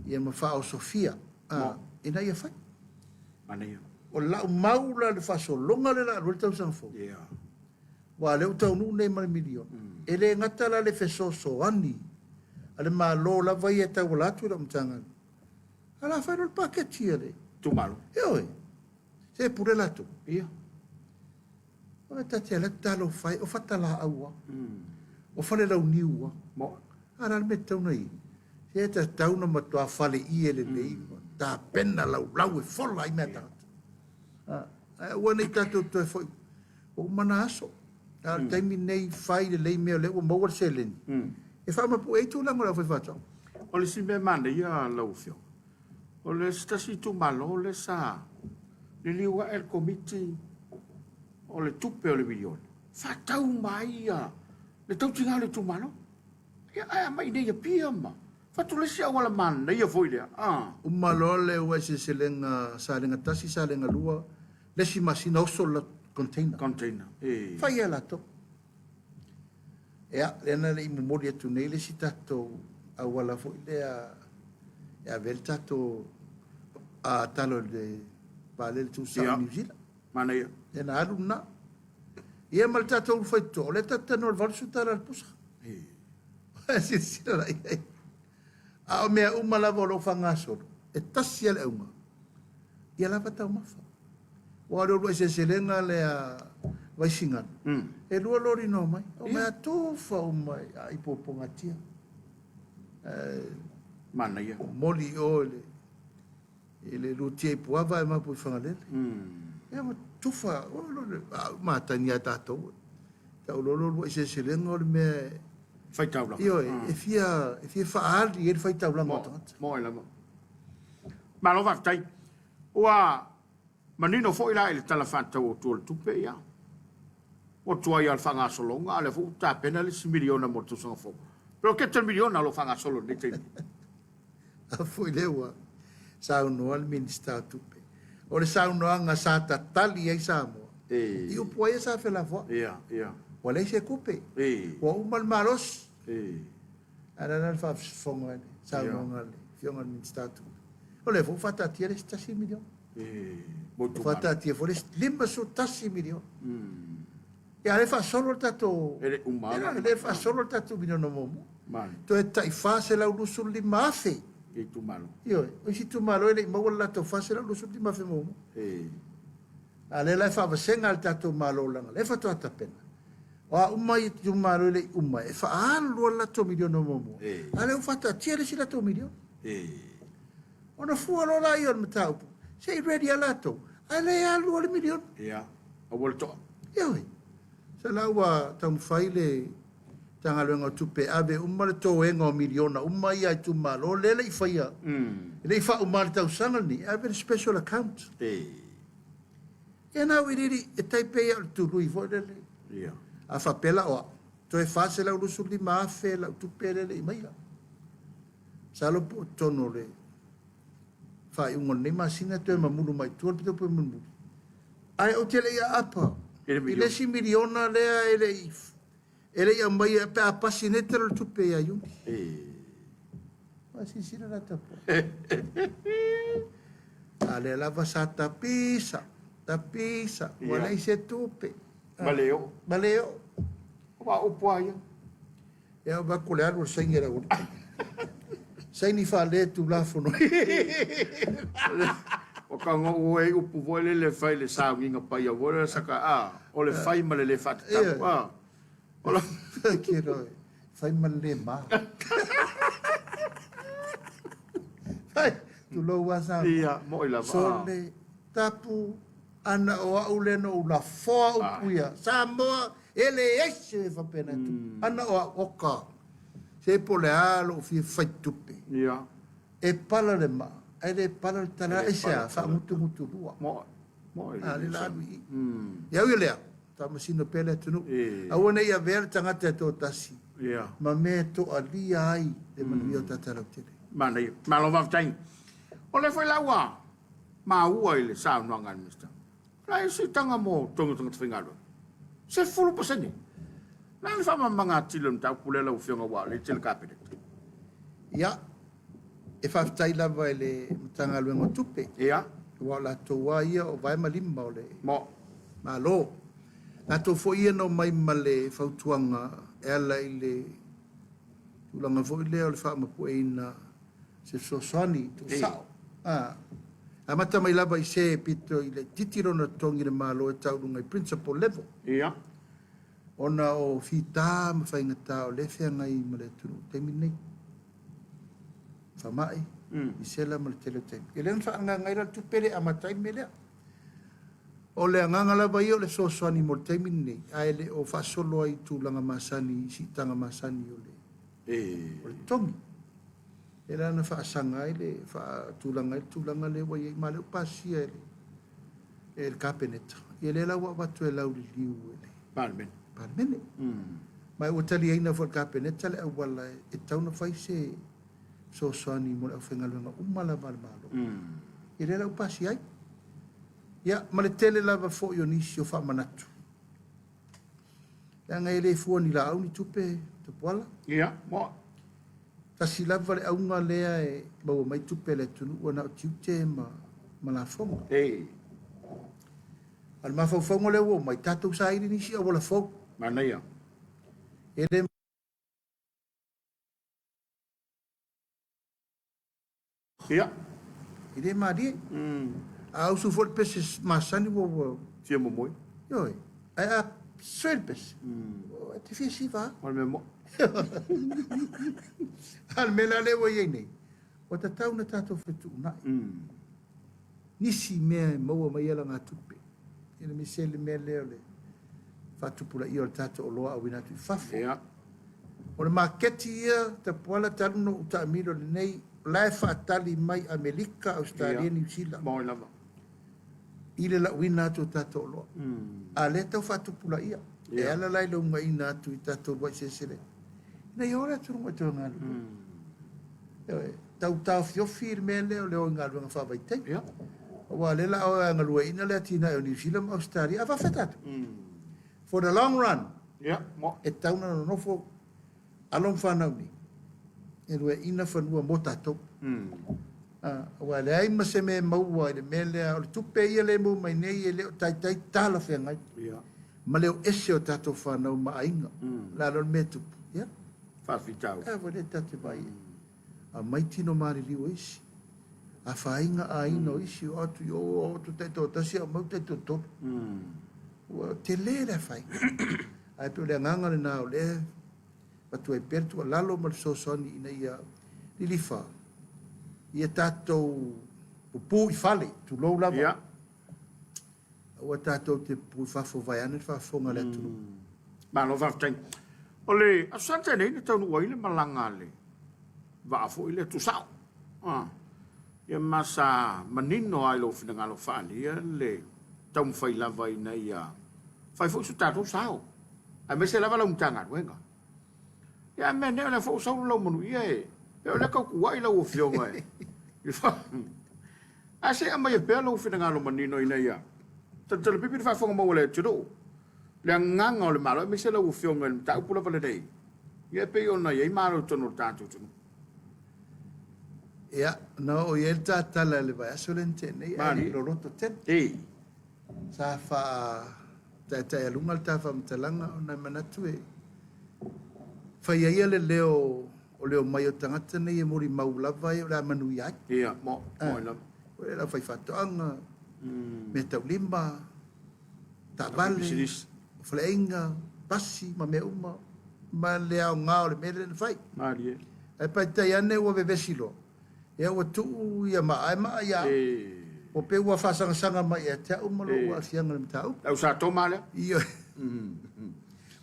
ia ma faaosofia, a, ina ia fai. Manaia. O lau mau la le faasologa lea o le a alu ai le tausaga fou. Ia. Aua o lea ua taunuu nei ma le miliona. E le gata la le fesoasoani a le Malo lava ia e tauala atu i lau Matagaluega, a o le a fai loa le paketi a le Itumalo. Ioe. Se e pule latou. Ia. Aua ta te alu atu talofa e, o Fatalaau lava, o Falelauniu lava. Mo. A o le a le mea e tatau ona i ai? Se e tatau ona matua faleie lelei ma tapena laulau e fola ai mea a tagata. Ae aua ne i tatou toe foi, ua uma na aso. A o le taimi lenei, fai lelei mea o lea ua maua le seleni, e faamapue ai tulaga o le aufaifaatoaga. O le isi mea manaia lau Afioga, o le se tasi itumalo lea sa liliu ae le Komiti o le tupe o le miliona, faatau uma ai le tautiga o le itumalo. Ia, ae aumai i inei i Apia ma fatu le isi auala manaia foi lea. Ah. Uma loa le uluai seleselega Salega 1, Salega 2, le isi masina oso le container. Container, e. Fai e latou. Ia, lea na le i momoli atu nei le isi tatou auala foi lea e ave ai le tatou talo i le vaalele tuusao i Niu Sila. Manaia. Lea na alu lena. Ia ma le tatou ulufaitotoa, o lea tatou te talanoa i le $80 i le pusa. Silasila la i ai. A o mea uma lava o lo o faagasolo, e tasi lava le auga, ia lava taumafa. Aua o le uluai seleselega lea Vaisigano, e lua loli na omai, omai a tufa uma i Puapuagatia. Manaia. Momoli i o i le lutia i Puava ae mapu i Fagalele. Ia ma tufa, matagi a tatou. Tau loa le uluai seleselega o le mea e Faitaulaga. Ioe, e fia, e fia faaali ai le faitaulaga o tagata. Mo e lava. Malo faafetai. Ua manino foi la i le Tala Faatatau Autu o le Tupe, ia, ua tuai lava le faagasologa, a o lea foi ua tapena le isi miliona mo le tausaga fou. Poloketi o le miliona o lo o faagasolo i lenei taimi. A foi lea ua Saunoa le Minisita o Tupe. O le saunoaga sa tatali ai Samoa i upu a ia sa felafoai. Ua leai se tupe. Ua uma le malosi. Ae o le a la le faafofoga i le saunoaga a le Afioga i le Minisita o Tupe? O lea foi ua faataatia le isi $1 miliona. Ua faataatia foi le isi $51 miliona. Ia, a o lea e faasolo le tatou... E le uma lava. E le faasolo le tatou miliona muamua. Toe tai $425,000. I itumalo. Ioe. O isi itumalo e le i maua le latou $425,000 muamua. A o lea la e faavasega le tatou Malo leaga o lea faatoa tapena. O a uma itumalo e le i uma, e faaalu loa le latou miliona muamua, a o lea ua faataatia le isi latou miliona. Ona fua loa lea o le mataupu, se i ready lava latou, ae le alu loa le miliona. Ia, aua le to'a. Ioe. Se la ua taumafai le Matagaluega o Tupe e ave uma le toega o miliona uma ia a itumalo lea e le i faia, e le i faauma i le tausaga lenei, e ave i le special account. Ia na auiliili e tai pei lava o le tului foi lele. A faapea la o au, toe $425,000 lau tupe lea e le i maia. Masalo po o totonu o le faaiuga o lenei masina toe mamulu mai tua le tupe mulimuli. Ae ou te le i aapa i le isi miliona lea e le i e le i aumaia pe a pasi nei le Tala o le Tupe ia Iuni. Ua silasila la tapuai. A lea lava sa tapisa, tapisa, ua leai se tupe. Ma le oo. Ma le oo. Aua o upu lava ia. Ia, vaai atu le alu o le saini a le aualii. Saini faale-Tulafono. Ua tago oe i upu foi lele e fai i le sauniga paia foi lele saka a, o le fai ma le le faatatau a. O la. Kilo, fai ma le le ma. Fai, tulou lava Samoa. Ia, moi lava. Sole, tapu, ana o au lea na ou lafoa upu ia. Samoa, e leai se mea faapena e tupu. Ana o au, oka, se po o le a lou fia fai tupe. Ia. E pala le maa, ae le pala le tala. Aisea? Faagutugutulua. Moi. Moi. A, lea o le a alu i i. Ia ui o lea, faamasino pea le atunuu. Aua ne i avea le tagata e toatasi ma mea e toalia ai le manuia o tagata lautele. Manaia. Malo faafetai. O lea foi la ua maua i le saunoaga a le Minisita, o le a siitaga mo totogi o tagata faigaluega? 10%. O le a le faamalamalamaga atili o le mataupu lea lau Afioga aua o lea e te i le Kapeneta? Ia, e faafetai lava i le Matagaluega o Tupe. Ia. Aua o latou lava ia o vae ma lima o le Mo. Malo. Latou foi ia na omai ma le fautuaga e ala i le tulaga foi lea o le faamapueina se fesoasoani tuusao. A amata mai lava i se pito i laitiiti lona totogi i le Malo e tau i luga i principal level. Ia. Ona o fita ma faigata o lea e feagai ma le atunuu i le taimi lenei. Faamai, misela ma le tele o taimi. Ia lea na faaagaaga ai la le tupe lea e amata ai le mea lea. O le agaga lava ia o le fesoasoani mo le taimi lenei, ae le o faasolo ai i tulaga masani, i siitaga masani o le o le totogi. Lea la na faasaga ai le faatulaga ai le tulaga lea ua i ai, ma o lea ua pasia e le e le Kapeneta. Ia lea la ua avatu e lauliliu e le Palemene. Palemene. Ma ua taliaina foi e le Kapeneta le auala e tatau ona fai se fesoasoani mo le aufaigaluega uma lava a le Malo. Ia lea la ua pasia ai. Ia, ma le tele lava foi o nisi o faamanatu. Leaga e le fua ni laau ni tupe, Tapuala. Ia, moa. Tasi lava le auga lea e maua mai tupe a le atunuu ua na o tiute ma, ma lafoga. Ei. A o le mafaufauga lea ua oo mai, tatou saili nisi auala fou. Manaia. E le Ia. E le malie. A usu foi le pese masani ua ua. Fia momoe. Ioe. Ae a sue le pese, e te fia siva lava. O le mea moi. A o le mea la lea ua i ai nei, ua tatau ona tatou fetuunai nisi mea e maua mai ai alagatupe, aemaise le mea lea o le faatupulaia o le tatou oloa auina atu i fafo. Ia. O le maketi ia, Tapuala, talu ona ou taamilo i lenei, o la e faatali mai Amerika, Ausetalia, Niu Sila. Moi lava. I le lauina atu o tatou oloa. A o lea e tau faatupulaia. E ala la i le ugaiina atu i tatou uluai seleselega, ina ia o le atunuu e toe galulue. Ioe, tau taofiofi le mea lea o le o i galuega faavaitaimi. Aua o lea o le a o e galueaiina le atinae o Niu Sila ma Ausetalia, a faafefea tatou? For the long run, e tatau ona nonofo alo ma fanau nei e galueaiina fanua mo tatou. Aua e leai ma se mea e maua i le mea lea, o le tupe ia lea e maua mai nei e le o taitai talafeagai ma le o ese o tatou fanau ma aiga. O le a la le mea e tupu? Ia. Faafitauli. A foi lea tatou te vaai i ai. Aumai tino maliliu o isi, afaina aiga o isi, o atu i o, o atu taitoatasi, aumai taitoatolu. Ua tele le afaina. Ae pei o le agaga lena o lea avatu ai pea le tuualalo ma le fesoasoani ina ia lilifa ia tatou pupuu i fale, tulou lava. Aua tatou te pupuu i fafo vaeane le faafofoga a le atunuu. Malo faafetai. O le Aso Sa nei na taunuu ai le malaga a le vaa foi lea tuusao. Ia ma sa manino lava i lou finagalo faaalia le taumafai lava ina ia fai foi so tatou sao, aemaise lava lau Matagaluega. Ia ae mea nei o lea foi ua sau le lau manuia e pei o lea tau tuuai lau Afioga i le Ae se i aumaia pea lou finagalo manino ina ia talatalapipi le faafofoga maua a le atunuu, le agaga o le Malo aemaise lau Afioga i le mataupu lava lenei, ia e pei ona i ai malo i totonu o le tatou atunuu. Ia, na oo i ai le ta tala i le vaiaso lea na tea nei, ae le i loloto tele. Sa faataetaealuga le ta faamatalaga ona e manatu e fai ai ia le leo o le omai o tagata nei e molimau lava e o le a manuia ai. Ia, mo, mo lava. O le aufaifaatoaga, meataulima, taavale, faleaiga, pasi ma mea uma, ma le aoga o le mea lea na fai. Malie. Ae paitai ane ua vevesi loa, ia ua tuu ia maa e maa ia au. Ua pei ua faasagasagamai ia te au ma lou aafiaga i le mataupu. Lau sa toma lea. Ioe.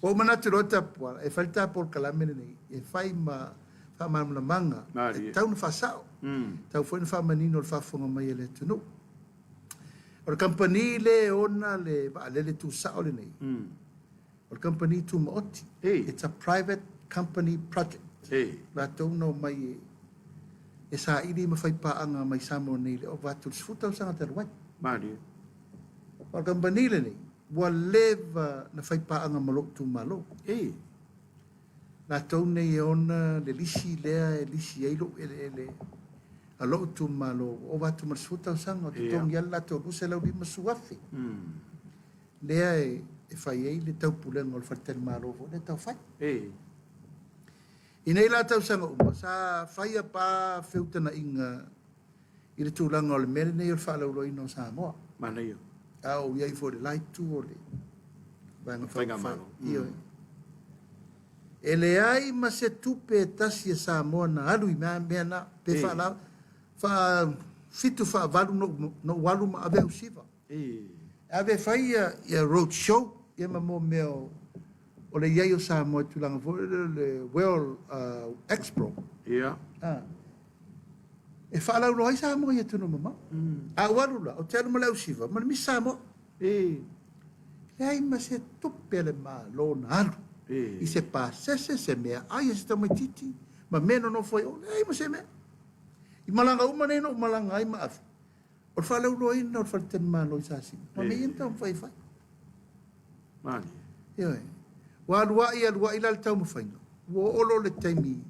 Ua ou manatu loa Tapuala, e fai le ta polokalame lenei, e fai ma faamalamalamaga, e tatau ona faasao, e tatau foi ona faamanino le faafofoga mai a le atunuu. O le kamupani lea e ona le vaalele tuusao lenei, o le kamupani tumaoti. It's a private company project. Latou na omai e saili ma fai paaga mai Samoa nei i le ova atu i le 10 tausaga talu ai. Malie. O le kamupani lenei, ua leva na fai paaga ma lou itumalo. Latou nei e ona le lisi lea e lisi ai lou eleele a lou itumalo, ua ova atu ma le 10 tausaga o totogi ai le latou $250,000. Lea e fai ai le taupulega o le faletalimalo foi lea tau fai. I nei la tausaga uma, sa faia pa feutanaiga i le tulaga o le mea lenei o le faalauiloaina o Samoa. Manaia. A ou i ai foi i le la itu o le Vaega Faaupufai. Ioe. E leai ma se tupe e tasi a Samoa na alu i mea na, pe faala, faa-7 faa-8 na ou alu ma ave au siva. E ave e fai ia road show ia ma mo mea o le i ai o Samoa i tulaga foi lea o le World Expo. E faalauiloa ai Samoa i atunuu mamao. A ou alu la, ou te alu ma le ausiva ma le Miss Samoa. Leai ma se tupe a le Malo na alu i se pasese, se meaai a se tamaitiiti ma mea nonofo ai o, leai ma se mea. I malaga uma nei na ou malaga ai ma ave, o le faalauiloaina o le faletalimalo i Sasina, ma mea ia na taumafai e fai. Ioe. Ua aluai aluai la le taumafaiga, ua oo loa le taimi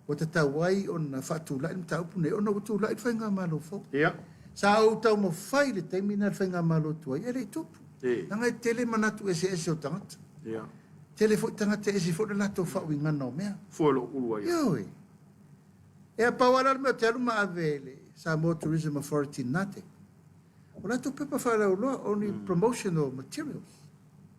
ua tatau ai ona faatulai le mataupu nei, ona ua tulai le faigamalo fou. Sa ou taumafai i le taimi lena i le faigamalo tuai, e le i tupu. Leaga e tele manatu eseese o tagata. Tele foi tagata e ese foi le latou faauigaga o mea. Fua lou ulu ai. Ioe. E pau lava la le mea ou te alu ma ave i le Samoa Tourism Authority na te. O latou pepa faalauiloa, only promotional materials.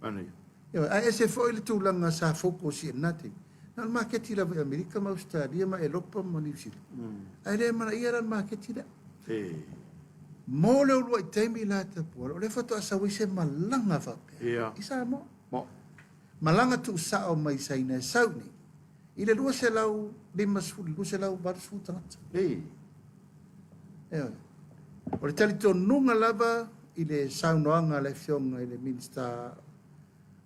Ioe, ae ese foi le tulaga sa focus i ai i lena taimi. Na o le maketi lava i Amerika ma Ausetalia ma Elopa ma Niu Sila. Ae le amanaia la le maketi lea. Mo le uluai taimi la Tapuala, o lea faatoa sau ai se malaga faapea i Samoa. Malaga tuusao mai Saina e sau nei i le 250 i le 280 tagata. Ioe. O le talitonuga lava i le saunoaga a le Afioga i le Minisita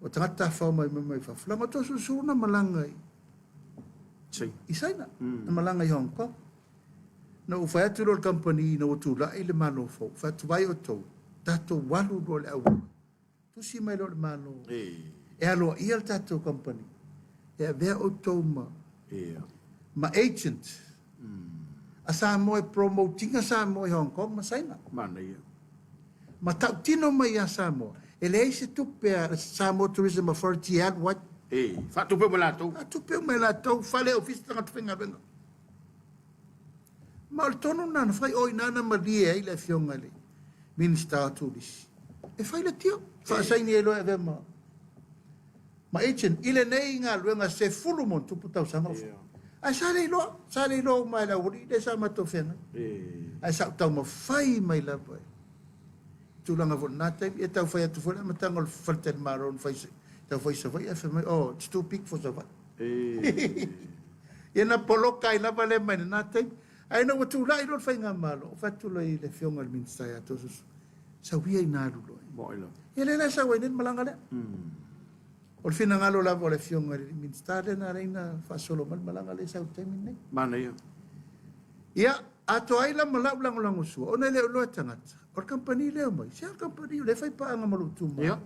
o Tagata Tafafao mai mai fafo, leaga o Toeolesulusulu na malaga i Saina, na malaga i Hong Kong. Na ou fai atu loa i le kamupani ina ua tulai le Malo fou, fai atu, Vaai outou, tatou alu loa i le auala, tusi mai loa i le Malo e aloaia le tatou kamupani, e avea outou ma, ma agent a Samoa e promote ina Samoa i Hong Kong ma Saina. Manaia. Ma tautino mai ia Samoa, e leai se tupe a le Samoa Tourism Authority e alu ai. Faatupe uma e latou. Faatupe uma e latou, fale, ofisa, tagata faigaluega. Ma o le tonu lena na fai, o i ina na malie ai le Afioga i le Minisita o Turisi e fai le tio, faasaini ai loa e avea ma ma agent i lenei galuega 10+ tausaga o fai. Ae sa le iloa, sa le iloa uma e le aualii lea sa matou feagai. Ae sa ou taumafai mai lava i tulaga foi i lena taimi. E tau fai atu foi le amataga o le faletalimalo na fai tau fai i Savaii ae fai mai, oh, it's too big for Savaii. Ia na poloka ai lava lea mai lena taimi. Ae ina ua tulai loa le faigamalo, ou fai atu loa i le Afioga i le Minisita ia Toeolesulusulu, sau ia ina alu loa. Moe lava. Ia lea la e sau ai nei le malaga lea. O le finagalo lava o le Afioga i le Minisita lea na ala ai ona faasolo mai le malaga lea e sau i le taimi lenei. Manaia. Ia, atoa ai la ma lau lagolagosua, ona e le o iloa e tagata, o le kamupani lea e omai, se a le kamupani o lea e faipaaga ma lou itumalo. Ia.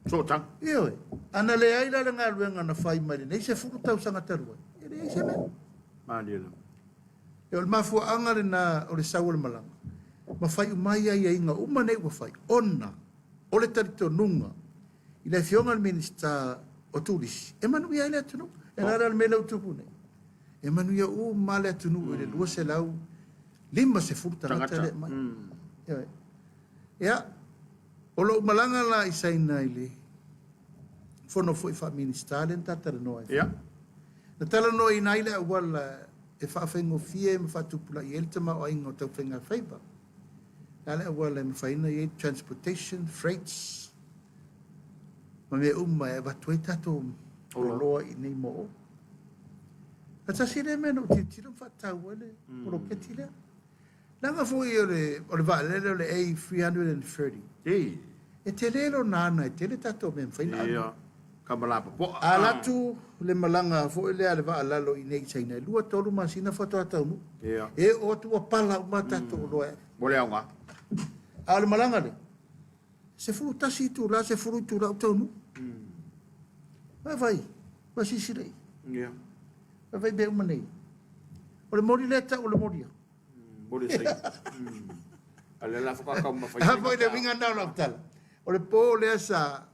Sootaga. Ioe. A na leai la le galuega na fai mai lenei 10 tausaga talu ai, e leai se mea. Malie lava. Ia, o le mafuaaga lena o le sau o le malaga, ma fai uma ai aiaiga uma nei ua fai, ona o le talitonuga i le Afioga i le Minisita o Turisi, e manuia ai le atunuu. E ala la le mea lea ua tupu nei, e manuia uma lava le atunuu i le 250 tagata lea e aumai. Ioe. Ia, o lou malaga la i Saina i le fono foi faa-Minisita lea na ta talanoa ai. Na talanoaina ai le auala e faafaigofie ma faatupulaia ai le tamaoaiga o tau faigafaiva. O le a le auala e mafai ona i ai transportation, freights ma mea uma e avatu ai tatou oloa i inei mo o. Na tasi lea mea na ou tilotilo ma faataua ai le poloketi lea. Leaga foi o le, o le vaalele o le A330. Ei. E tele lona ana, e tele tatou mea e mafai ona ave. Ia, ka malapopoa. A alu atu le malaga foi lea a le vaa lalo i inei i Saina, e lua tolu masina faatoa taunuu. Ia. E oo atu ua pala uma a tatou oloa e ave. Mo le aoga. A o le malaga lea, 11 itula, 10 itula ua taunuu. Vaavaai, silasila i ai. Ia. Vaavaai mea uma nei. O le moli lea e tau o le moli a. Moli a Saina. A lea la faatoa taumafai. A foi le uiga lena o lau tala. O le po lea sa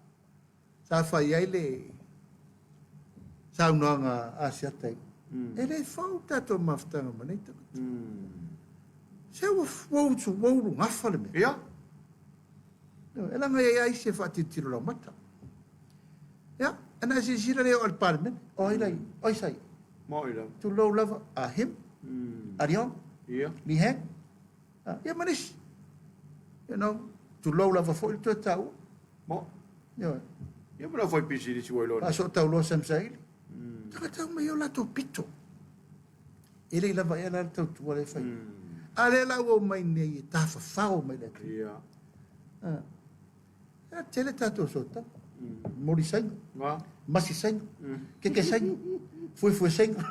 sa fai ai le saunoaga a Asiata i. E le fou tatou mafutaga ma nei tagata. Se ua ua ua ulugafa le mea. Ia. E leaga e i ai isi e faatilotilo laumata. Ia, ana e silasila lea o le Palemene, o ai lai, o ai sai. Moi lava. Tulou lava a him, a Leong, Ia. Li Hang, ia ma nisi. You know, tulou lava foi le toe taua. Mo. Ioe. Ia ma lau fai pisinisi ua iloa nei. Faasootauloa Sam Saili. Tagata uma ia o latou pito. E le i lava ea la le tautua lea e fai. A lea la ua omai nei e tafafao mai le atunuu. Ia. E tele tatou sootaga. Moli saina, masi saina, keke saina, fuefue saina.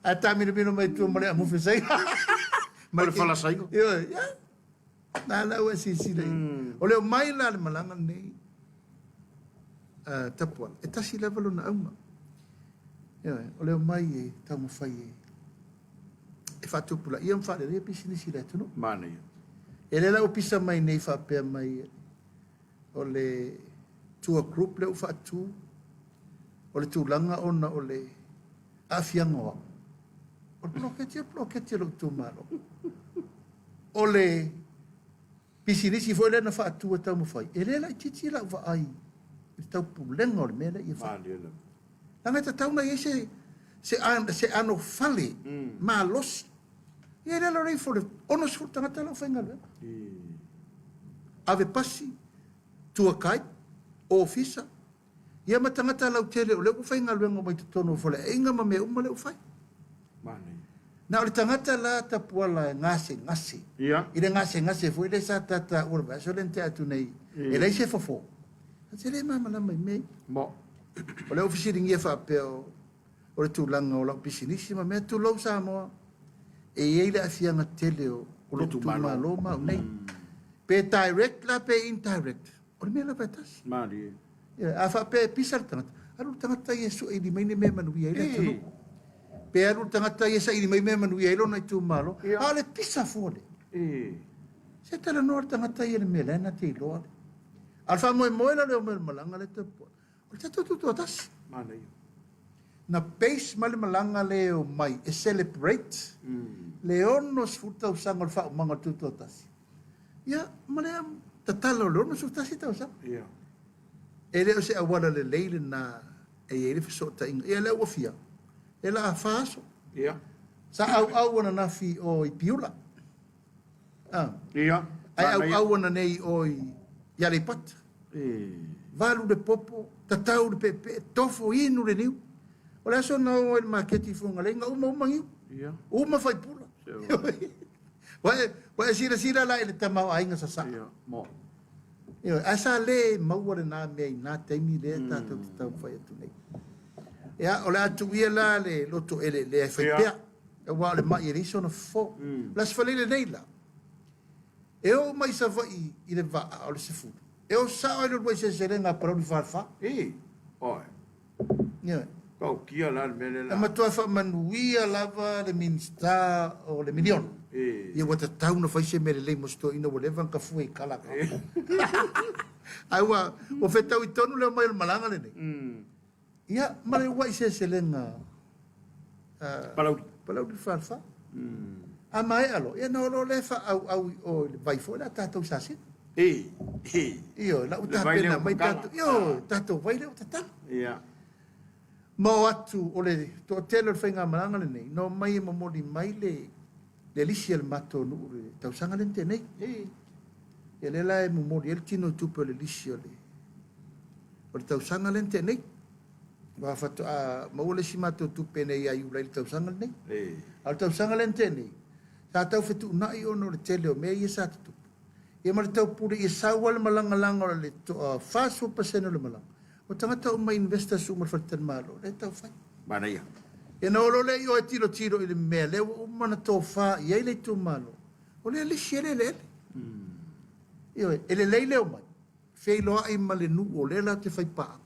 Ae taamilomilo mai tua ma le amufe saina. Ma le fala saina. Ioe, ia. Na la ua silasila i ai. O le omai la le malaga lenei a Tapuala, e tasi lava lona auga. Ioe, o le omai e taumafai e e faatupulaia ma faaleleia pisinisi i le atunuu. Manaia. E le la ua pisa mai nei faapea mai o le tour group lea ua faatu, o le tulaga ona o le aafiaga o au. O le poloketi, o le poloketi a lou itumalo. O le pisinisi foi lea na faatu e taumafai, e le laitiiti lau vaai i le taupulega o le mea lea ia fai. Leaga e tatau ona i ai se, se, se anofale malosi. Ia e le lalo ifo o le 60 tagata la e faigaluega. Ave pasi, tour guide, ofisa, ia ma tagata lautele o lea ua faigaluega uma i totonu o faleaiga ma mea uma lea ua fai. Na o le tagata la Tapuala e gasegase. Ia. I le gasegase foi lea sa tataua i le vaiaso lea na tea atu nei, e leai se fofo. Ta te le malamalama i mea ia. Mo. O lea ua fesiligia faapea o o le tulaga o lau pisinisi ma mea, tulou Samoa, e i ai le aafiaga tele o lou itumalo ma au nei. Pe direct la pe indirect, o le mea lava e tasi. Malie. A faapea e pisa le tagata, alu le tagata ia e sue ili mai ni mea e manuia ai le atunuu. Pe alu le tagata ia e saili mai mea e manuia ai lona itumalo, a o le pisa fua lea. Se talanoa le tagata ia i le mea la e na te iloa le. A o le faamoemoe la o le omai o le malaga lea Tapuala, o le tatou tutoatasi. Manaia. Na base mai le malaga lea e omai e celebrate le 60 tausaga o le faaumaga o le tutoatasi. Ia, ma le tatala o le 61 tausaga. Ia. E le o se auala lelei lena e i ai le fesootaiga. Ia, lea ua fia, e la fa aso. Ia. Sa auau ananafi o i Piula. Ah. Ia. Ae auau ananei o i Aleipata. Valu le popo, tatau le peepee, tofo inu le niu. O le aso na o ai i le maketi i Fuagalei, na uma uma niu. Ia. Uma faipula. Ua e silasila la i le tamaoaiga sasaa. Ia, mo. Ioe, ae sa le maua lena mea i na taimi lea tatou te taumafai atu nei. Ia, o le a tuu ia la le loto eleelea e fai pea, aua o le mai e leai sona fofo. O le Aso Faraile nei la, e oo mai i Savaii i le vaa o le 10, e o sao ai le uluai seleselega a Palauli 44. I, oe. Ioe. Tautia la le mea lea la. E matua faamanuia lava le Minisita o le miliona. Ia ua tatau ona fai se mea lelei mo si toeaina ua leva ona tafue i kala kala. Ae ua ua fetaui tonu le omai o le malaga lenei. Ia ma le uluai seleselega Palauli. Palauli 44. A maea loa, ia ona o loa lea faaauau i o i le vai foi lea a tatou i Sasina. Ioe, la ua tapena mai tatou, ioe, tatou vai lea ua tatala. Ia. Ma o atu o le toatele o le faigamalaga lenei na omai e momoli mai le le lisi a le matou nuu i le tausaga lea na tea nei. Ia lea la e momoli ai le tino i tupe o le lisi o le o le tausaga lea na tea nei. Aua faatoa maua le isi matou tupe nei ia Iulai i le tausaga lenei. A o le tausaga lea na tea nei, sa tau fetuunai ona o le tele o mea ia sa tutupu. Ia ma le taupule ia sau lava le malagalaga o le toa 40% o le malaga, o tagata uma investors uma o le faletalimalo lea e tau fai. Manaia. Ia na o loa lea i o e tilotilo i le mea lea ua uma ona tofa i ai le itumalo, o lea lisi ai le eleele. Ioe, e lelei le omai, feiloai ma le nuu o lea latou te fai paaga.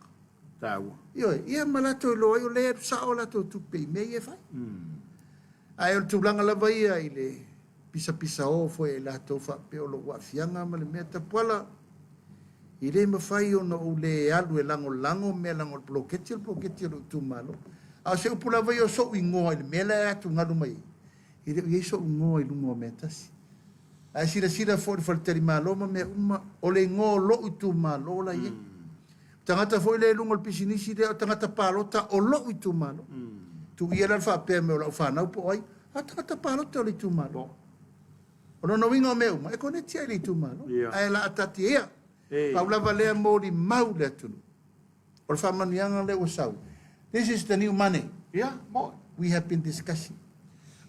Taua. Ioe, ia ma latou iloa ai o lea e alu sao a latou tupe i mea ia e fai. Ae o le tulaga lava ia i le pisapisao foi a i latou faapea o lou aafiaga ma le mea tapuala, e le mafai ona ou le alu e lagolago mea leaga o le poloketi o le poloketi a lou itumalo. A o se upu lava ia o sou igoa i le mea la e atugalu mai ai, e le o i ai sou igoa i luga o mea tasi. Ae silasila foi i le faletalimalo ma mea uma, o le igoa o lou itumalo la e i ai. O tagata foi lea i luga o le pisinisi lea, o tagata palota o lou itumalo. Tuu ia la le faapea mai o lau fanau po o ai, a o tagata palota o le itumalo. O lona uiga o mea uma, e koneti ai i le itumalo, ae laatati ia. Pau lava lea molimau le atunuu. O le faamanuiaga lea ua sau. This is the new money. We have been discussing.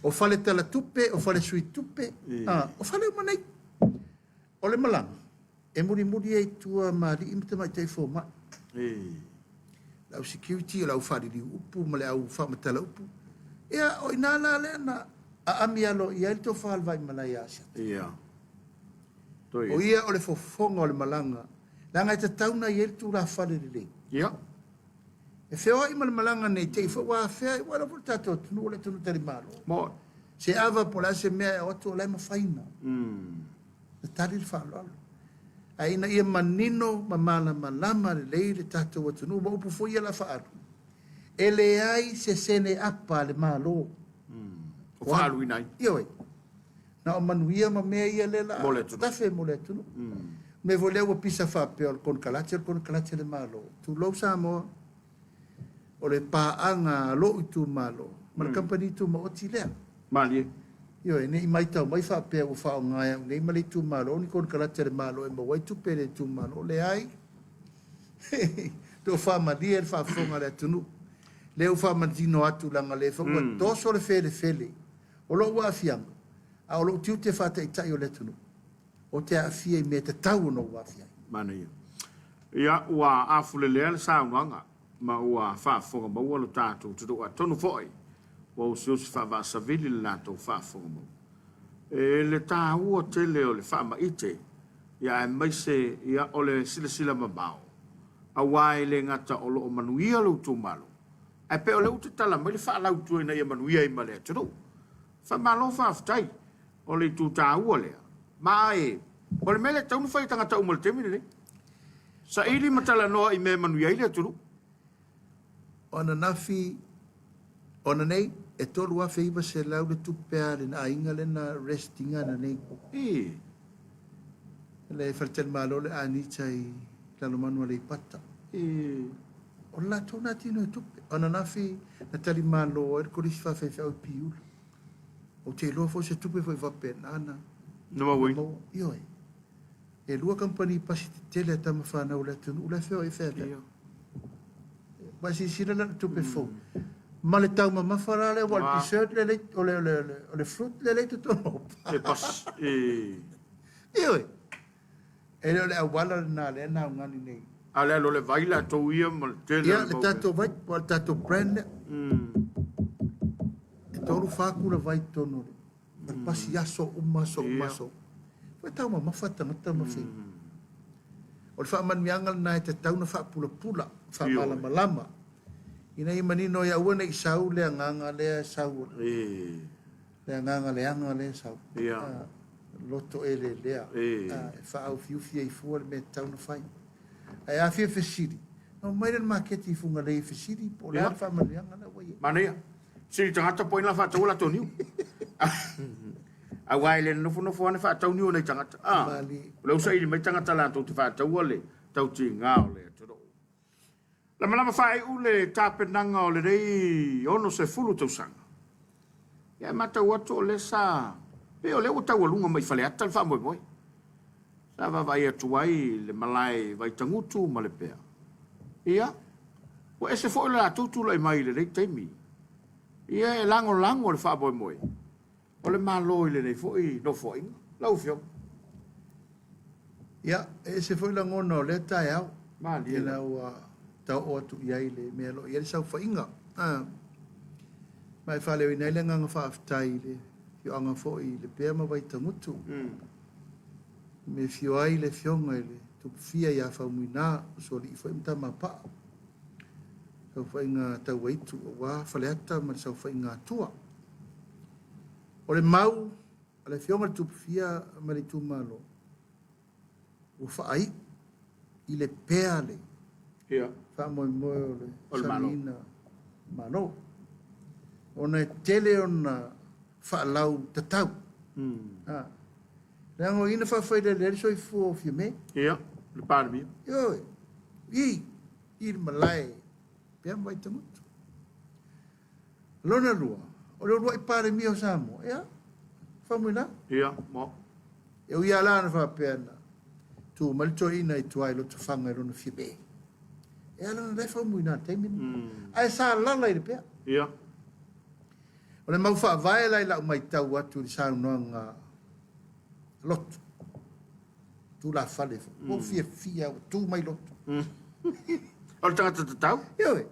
O fale talatupe, o fale sui tupe, o fale uma nei. O le malaga, e mulimuli ai i tua ma alii ma tamaitai fomai. Le au security, o le au faaliliu upu ma le au faamatala upu. Ia, o i ina la lea na aami aloaia ai le tofa a le Vaimalae ia Asiata. O ia o le fofoga o le malaga, leaga e tatau ona i ai le tulafale lelei. E feoai ma le malaga nei te i foi ua afea ai, ua iloa foi le tatou atunuu o le atunuu talimalo. Se ava po o le a se mea e o atu o la e mafai ona tali le faaaloalo. Ae ina ia manino ma malamalama lelei le tatou atunuu ma upu foi ia o le a faaalu, e leai se sene apa a le Malo o faaaluina ai. Ioe. Na o manuia ma mea ia lea la Mo le atunuu. tafe mo le atunuu. Mea foi lea ua pisa faapea o le konekarate o le konekarate a le Malo. Tulou Samoa, o le paaga a lou itumalo ma le kamupani tumaoti lea. Malie. Ioe, ne i maitau mai faapea ua faaaoga e au nei ma le itumalo ni konekarate a le Malo e maua ai tupe a le itumalo. Leai. Tofa malie le faafofoga a le atunuu. Lea ua faamanino atu leaga lea foi ua toso le felefele o lou aafiaga, a o lou tiute faataitai o le atunuu, ou te aafia i mea e tatau ona ou aafia ai. Manaia. Ia, ua afulelea le saunoaga. Ma ua faafofoga maua lo tatou atunuu, atonu foi ua usiusi faavaasavili le latou faafofoga maua. E le taua tele o le faamaite, ia aemaise ia o le silasila mamao, aua e le gata o lo o manuia lou itumalo, ae pei o lea ua tatala mai le faalautua ina ia manuia ai ma le atunuu. Faamalo faafetai, o le itu taua lea. Ma e, o le mea lea e tatau ona fai e tagata uma i le taimi lenei. Saili ma talanoa i mea e manuia ai le atunuu. O ananafi, o ananei, e $3,900 le tupe a le aiga lea na arrest ina ananei. I. Le faletalimalo le Anita i Lalomanu Aleipata. I. O le latou na tino e tupe. O ananafi na talimalo ai le kolisi faafaifeau i Piula. Ou te iloa foi se tupe foi faapena na. Na mauaina. Ioe. E lua kamupani pasi tetele a tama fanau a le atunuu la e feoai feaveai. Ua e silasila la i le tupe fou ma le taumamafa la lea aua o le dessert lea le o le o le o le fruit lea le i totonu o E pasi. Ioe. E le o le auala lena lea na augani nei. A o le alu o le vai latou ia ma le tele o le mau. Ia, le tatou vai, po o le tatou brand lea. E 3, 4 kula vai i totonu o le pasi aso uma, aso uma, aso uma. Foi taumamafa tagata ma faiga. O le faamanuiaga lena e tatau ona faapulapula, faamalamalama, ina ia manino ai, aua ne i sau le agaga lea e sau, le agaga leaga lea e sau, loto elelea, e faaaufiufi ai fua le mea e tatau ona fai. Ae a fia fesili, na omai lea i le maketi i Fugalei e fesili po o le a le faamanuiaga lea ua i ai. Manaia. Sili tagata po o ina faataua latou niu. Aua e le nofonofo lava faatau niu o nai tagata. Ah, o lea ua saili mai tagata latou te faataua le tautiga o le atunuu. Lamalama faaiu le tapenaga o lenei 60 tausaga. Ia e matau atu o lea sa, pei o lea ua taualuga mai i Faleata le faamoemoe. Sa vaavaai atu ai le malae Vaitagutu ma Lepea. Ia, ua ese foi le latou tulai mai i lenei taimi. Ia e lagolago le faamoemoe o le Malo i lenei foi nofoaiga. Lau Afioga. Ia, e ese foi lagona o lea taeao. Malie. Ina ua taoo atu i ai le mea o lo o i ai le saofaiga. Ma e faaleoina ai le agaga faafetai i le afioaga foi i Lepea ma Vaitagutu. I mea e afio ai le afioga i le Tupufia ia Faumuina, Usoalii foi ma Tamapaa. Saofaiga Tauaitu aua Faleata ma le saofaiga Atua. O le mau a le Afioga i le Tupufia ma le itumalo, ua faaiu i le pea le faamoemoe o le samiina Malo, ona e tele ona faalau tatau. Leaga o i na faafailele ai le soifua o Fiame. Ia, le Palemia. Ioe, i, i le malae pea ma Vaitagutu. Lona lua, o le uluai Palemia o Samoa, ia, Faumuina. Ia, mo. E ui lava la na faapea na tu mai le toeaina i tua i Lotofaga i lona Fiame. E ala ona la e Faumuina i le taimi lenei. Ae sa lala i le pea. Ia. O le mau faavae la i lau matau atu i le saunoaga a Lotu, tulafale foi. Ua ou fiafia ua tu mai Lotu. O le tagata tatau? Ioe.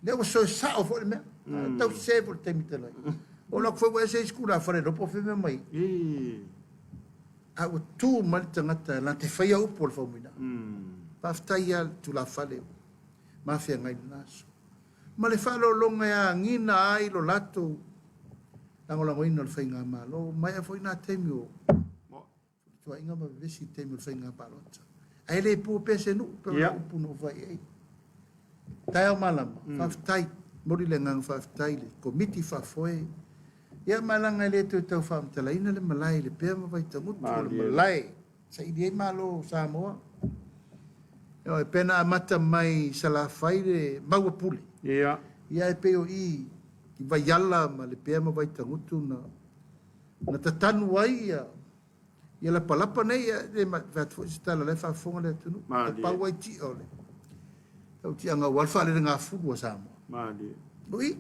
Lea ua soe sao foi le mea. Tau sese foi le taimi talu ai. O alu atu foi ua ese isi tulafale iloa po o fea mea mai. A ua tu mai le tagata na te faia upu o le Faumuina. Faafetai lava le tulafale ma feagai i lena aso. Ma le faaaloaloga e agiga ai lo latou lagolagoina o le faigamalo. Ua maea foi na taimi o tuaiga ma vevesi i le taimi o le faiga palota. Ae le po pea se nuu, pe o le upu na ou fai i ai. Taeao malama, faafetai, momoli le agaga faafetai i le Komiti Faafoe. Ia ma leaga e le toe tau faamatalaina le malae i Lepea ma Vaitagutu, o le malae saili ai Malo o Samoa. Ioe, pe na amata mai i Salafai le maua pule. Ia. Ia e pei o i i Vaiala ma Lepea ma Vaitagutu na na tatanu ai ia ia lapalapa nei, ia le fai atu foi se tala o la e faafofoga le atunuu. Malie. E pau ai tia o le tautiaga aua le faalelegafulu a Samoa. Malie. O i.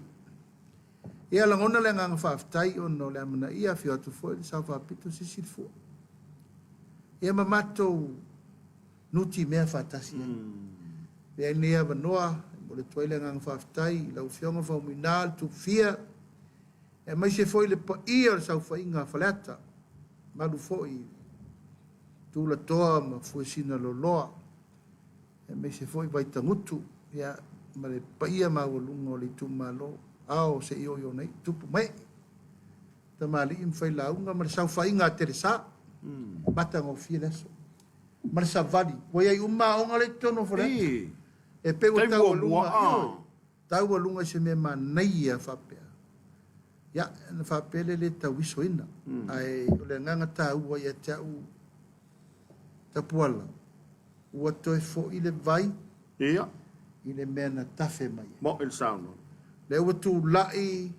Ia lagona le agaga faafetai ona o le amanaia afio atu foi le Sao Faapito Sisi le Fua. Ia ma matou nutimea faatasi ai. Avea ai lenei avanoa e momoli atu ai le agaga faafetai i lau Afioga Faumuina le Tupufia, aemaise foi le paia o le saofaiga a Faleata, mamalu foi i Tulatoa ma Fuesina Loloa, aemaise foi Vaitagutu, ia, ma le paia maualuga o le itumalo, ao seia oo i ona iu, tupu ma ee, tamalii ma failauga ma le saofaiga a Telesa. Matagofie le aso ma le savali ua i ai uma aoga lea i totonu o Faleata. E pei ua taualuga, ioe, taualuga i se mea manaia faapea. Ia, na faapea le le tauisoina, ae o le agaga taua ia te au Tapuala, ua toe foi le vai i le mea na tafe mai ai. Mo'i le saunoaga. Lea ua tulai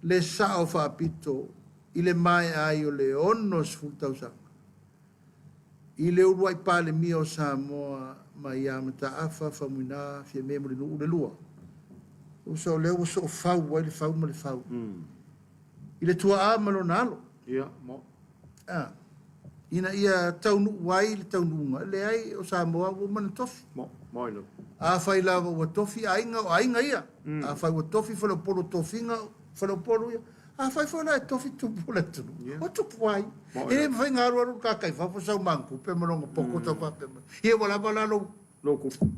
le sao faapito i le maea ai o le 60 tausaga i le uluai Palemia o Samoa mai ia Mataafa Faumuina Fiame Mulinuu le Lua. Tusa o lea ua soofau ai le fau ma le fau i le tuaa ma lona alo. Ia, mo. A, ina ia taunuu ai le taunuuga, leai o Samoa ua uma ona tofi. Mo, mo i lalo. Afai lava ua tofi aiga, o aiga ia. Afai ua tofi faleupolu o tofiga, faleupolu ia. Afai foi la e tofi tupu o le atunuu, o tupu ai. E le mafai ona alu alu le kaka i fafo sau magutupe ma lona poto tau faapea mai. Ia ua lava la lou Lou kupu.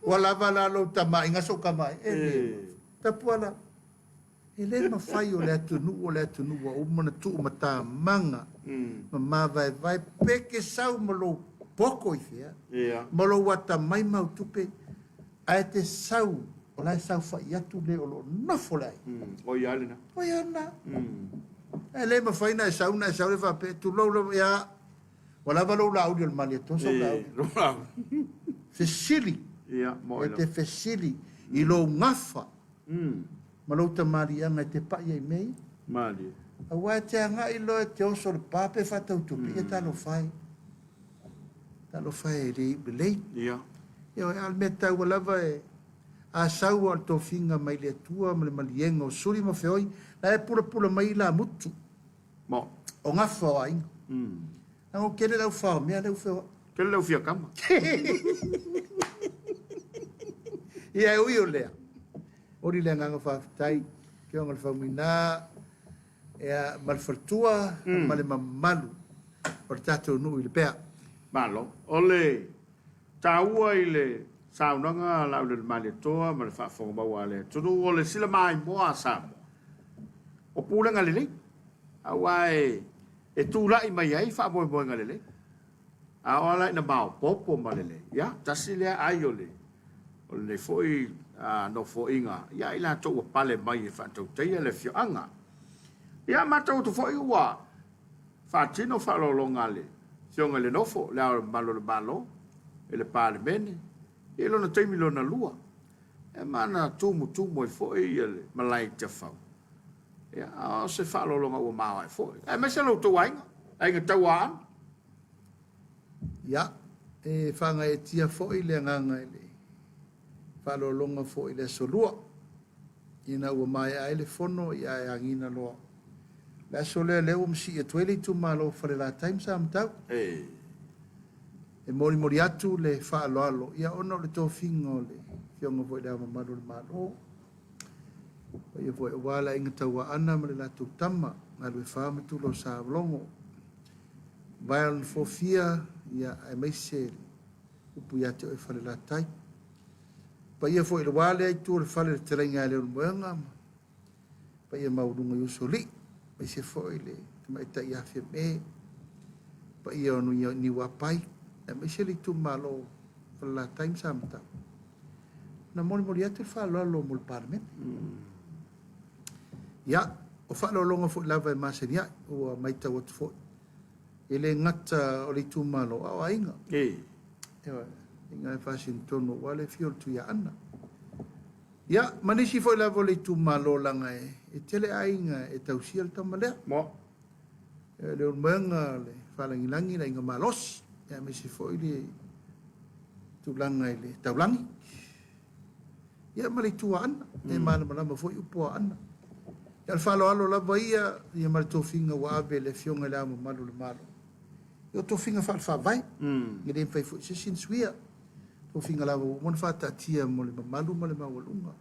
Ua lava la lou tamaaiga sou tama e le Tapuala. E le mafai o le atunuu o le atunuu ua uma ona tuumatamaga ma mavaevae pe te sau ma lou poto i fea ma lou atamai ma au tupe ae te sau o la e saofai atu le o lo o nofo le aiga. O ia lena. O ia lena. E le mafai ona e sau ona e sau le faapea tulou lava ia ua lava lou laauli o le Malietoa sau laauli. Fesili. E te fesili i lou gafa ma lou tamaliiaga e te pai ai i mea ia. Malie. Aua e te agai loa e te oso i le pa pe faatau tupe, ia talofa e. Talofa e le iu lelei. Ia. Ioe, a o le mea taua lava e, a sau lava o le tofiga mai le Atua ma le maliega o suli ma feoi, la e pulapula mai ilamutu. Mo. O gafa o aiga. Leaga ua tele lau fao mea lea ua feoai. Tele lau fiakama. Ia e ui o lea, oli le agaga faafetai, Afioga i le Faumuina, ia, ma le faletua ma le mamalu o le tatou nuu i Lepea. Malo. O le taua i le saunoaga a Laaulialemalietoa ma le faafofoga maua a le atunuu, o le sila maimoa a Samoa, o pulega lelei, aua e tulai mai ai faamoemoega lelei. A oo la ina maopoopo ma lelei, ia, tasi lea ai o le o lenei foi nofoaiga ia i latou ua pale mai e faatautaia le afioaga. Ia, matau atu foi ua faatino faaaloaloga a le Afioga i le Nofo, Le Ao Mamalu o le Malo, i le Palemene, i lona taimi lona lua, e ma na tumutumu ai foi le malae i Tiafau. Ia, a o se faaaloaloga ua maoae foi, aemaise lo outou aiga, aiga Tauaana. Ia, e faagaeetia foi le agaga i le faaaloaloga foi i le Aso Lua, ina ua maea ai le fono, ia ae agiga loa. Le aso lea, lea ua masii atu ai le itumalo o Falelatai ma Samatau. E molimoli atu le faaaloalo, ia ona o le tofiga o le Afioga foi i Le Ao Mamalu o le Malo, paia foi aua le Aiga Tauaana ma le latou Tama, Galuefa ma Tula o Salogo, Vaea o le Nofofia, ia aemaise le upu ia te oe Falelatai. Paia foi i le wā lea i tua o le fale o le fetalaiga ia Leulumoega, ma paia maualuga i Usoalii, aemaise foi le tamaitai ia Fiame, paia o Niuapai, aemaise le itumalo o Falelatai ma Samatau. Na molimoli atu le faaaloalo mo le Palemene. Ia, o faaaloaloga foi lava e masani ai, ua matau atu foi, e le gata o le itumalo, a o aiga. Ioe, aiga e faasino tonu aua le afio o le Tuiaana. Ia, ma nisi foi lava o le itumalo, leaga e tele aiga e tausia le tama lea. Mo. Leulumoega, le Faalagilagi, le Aiga Malosi, aemaise foi le tulaga i le taulagi. Ia ma le itu Aana, e malamalama foi upu o Aana. Ia, o le faaaloalo lava ia, ia ma le tofiga ua ave i le Afioga i Le Ao Mamalu o le Malo. Ia, o tofiga faale-faavae, e le mafai foi e se isi ona suia. Tofiga lava ua uma ona faataatia mo le mamalu ma le maualuga.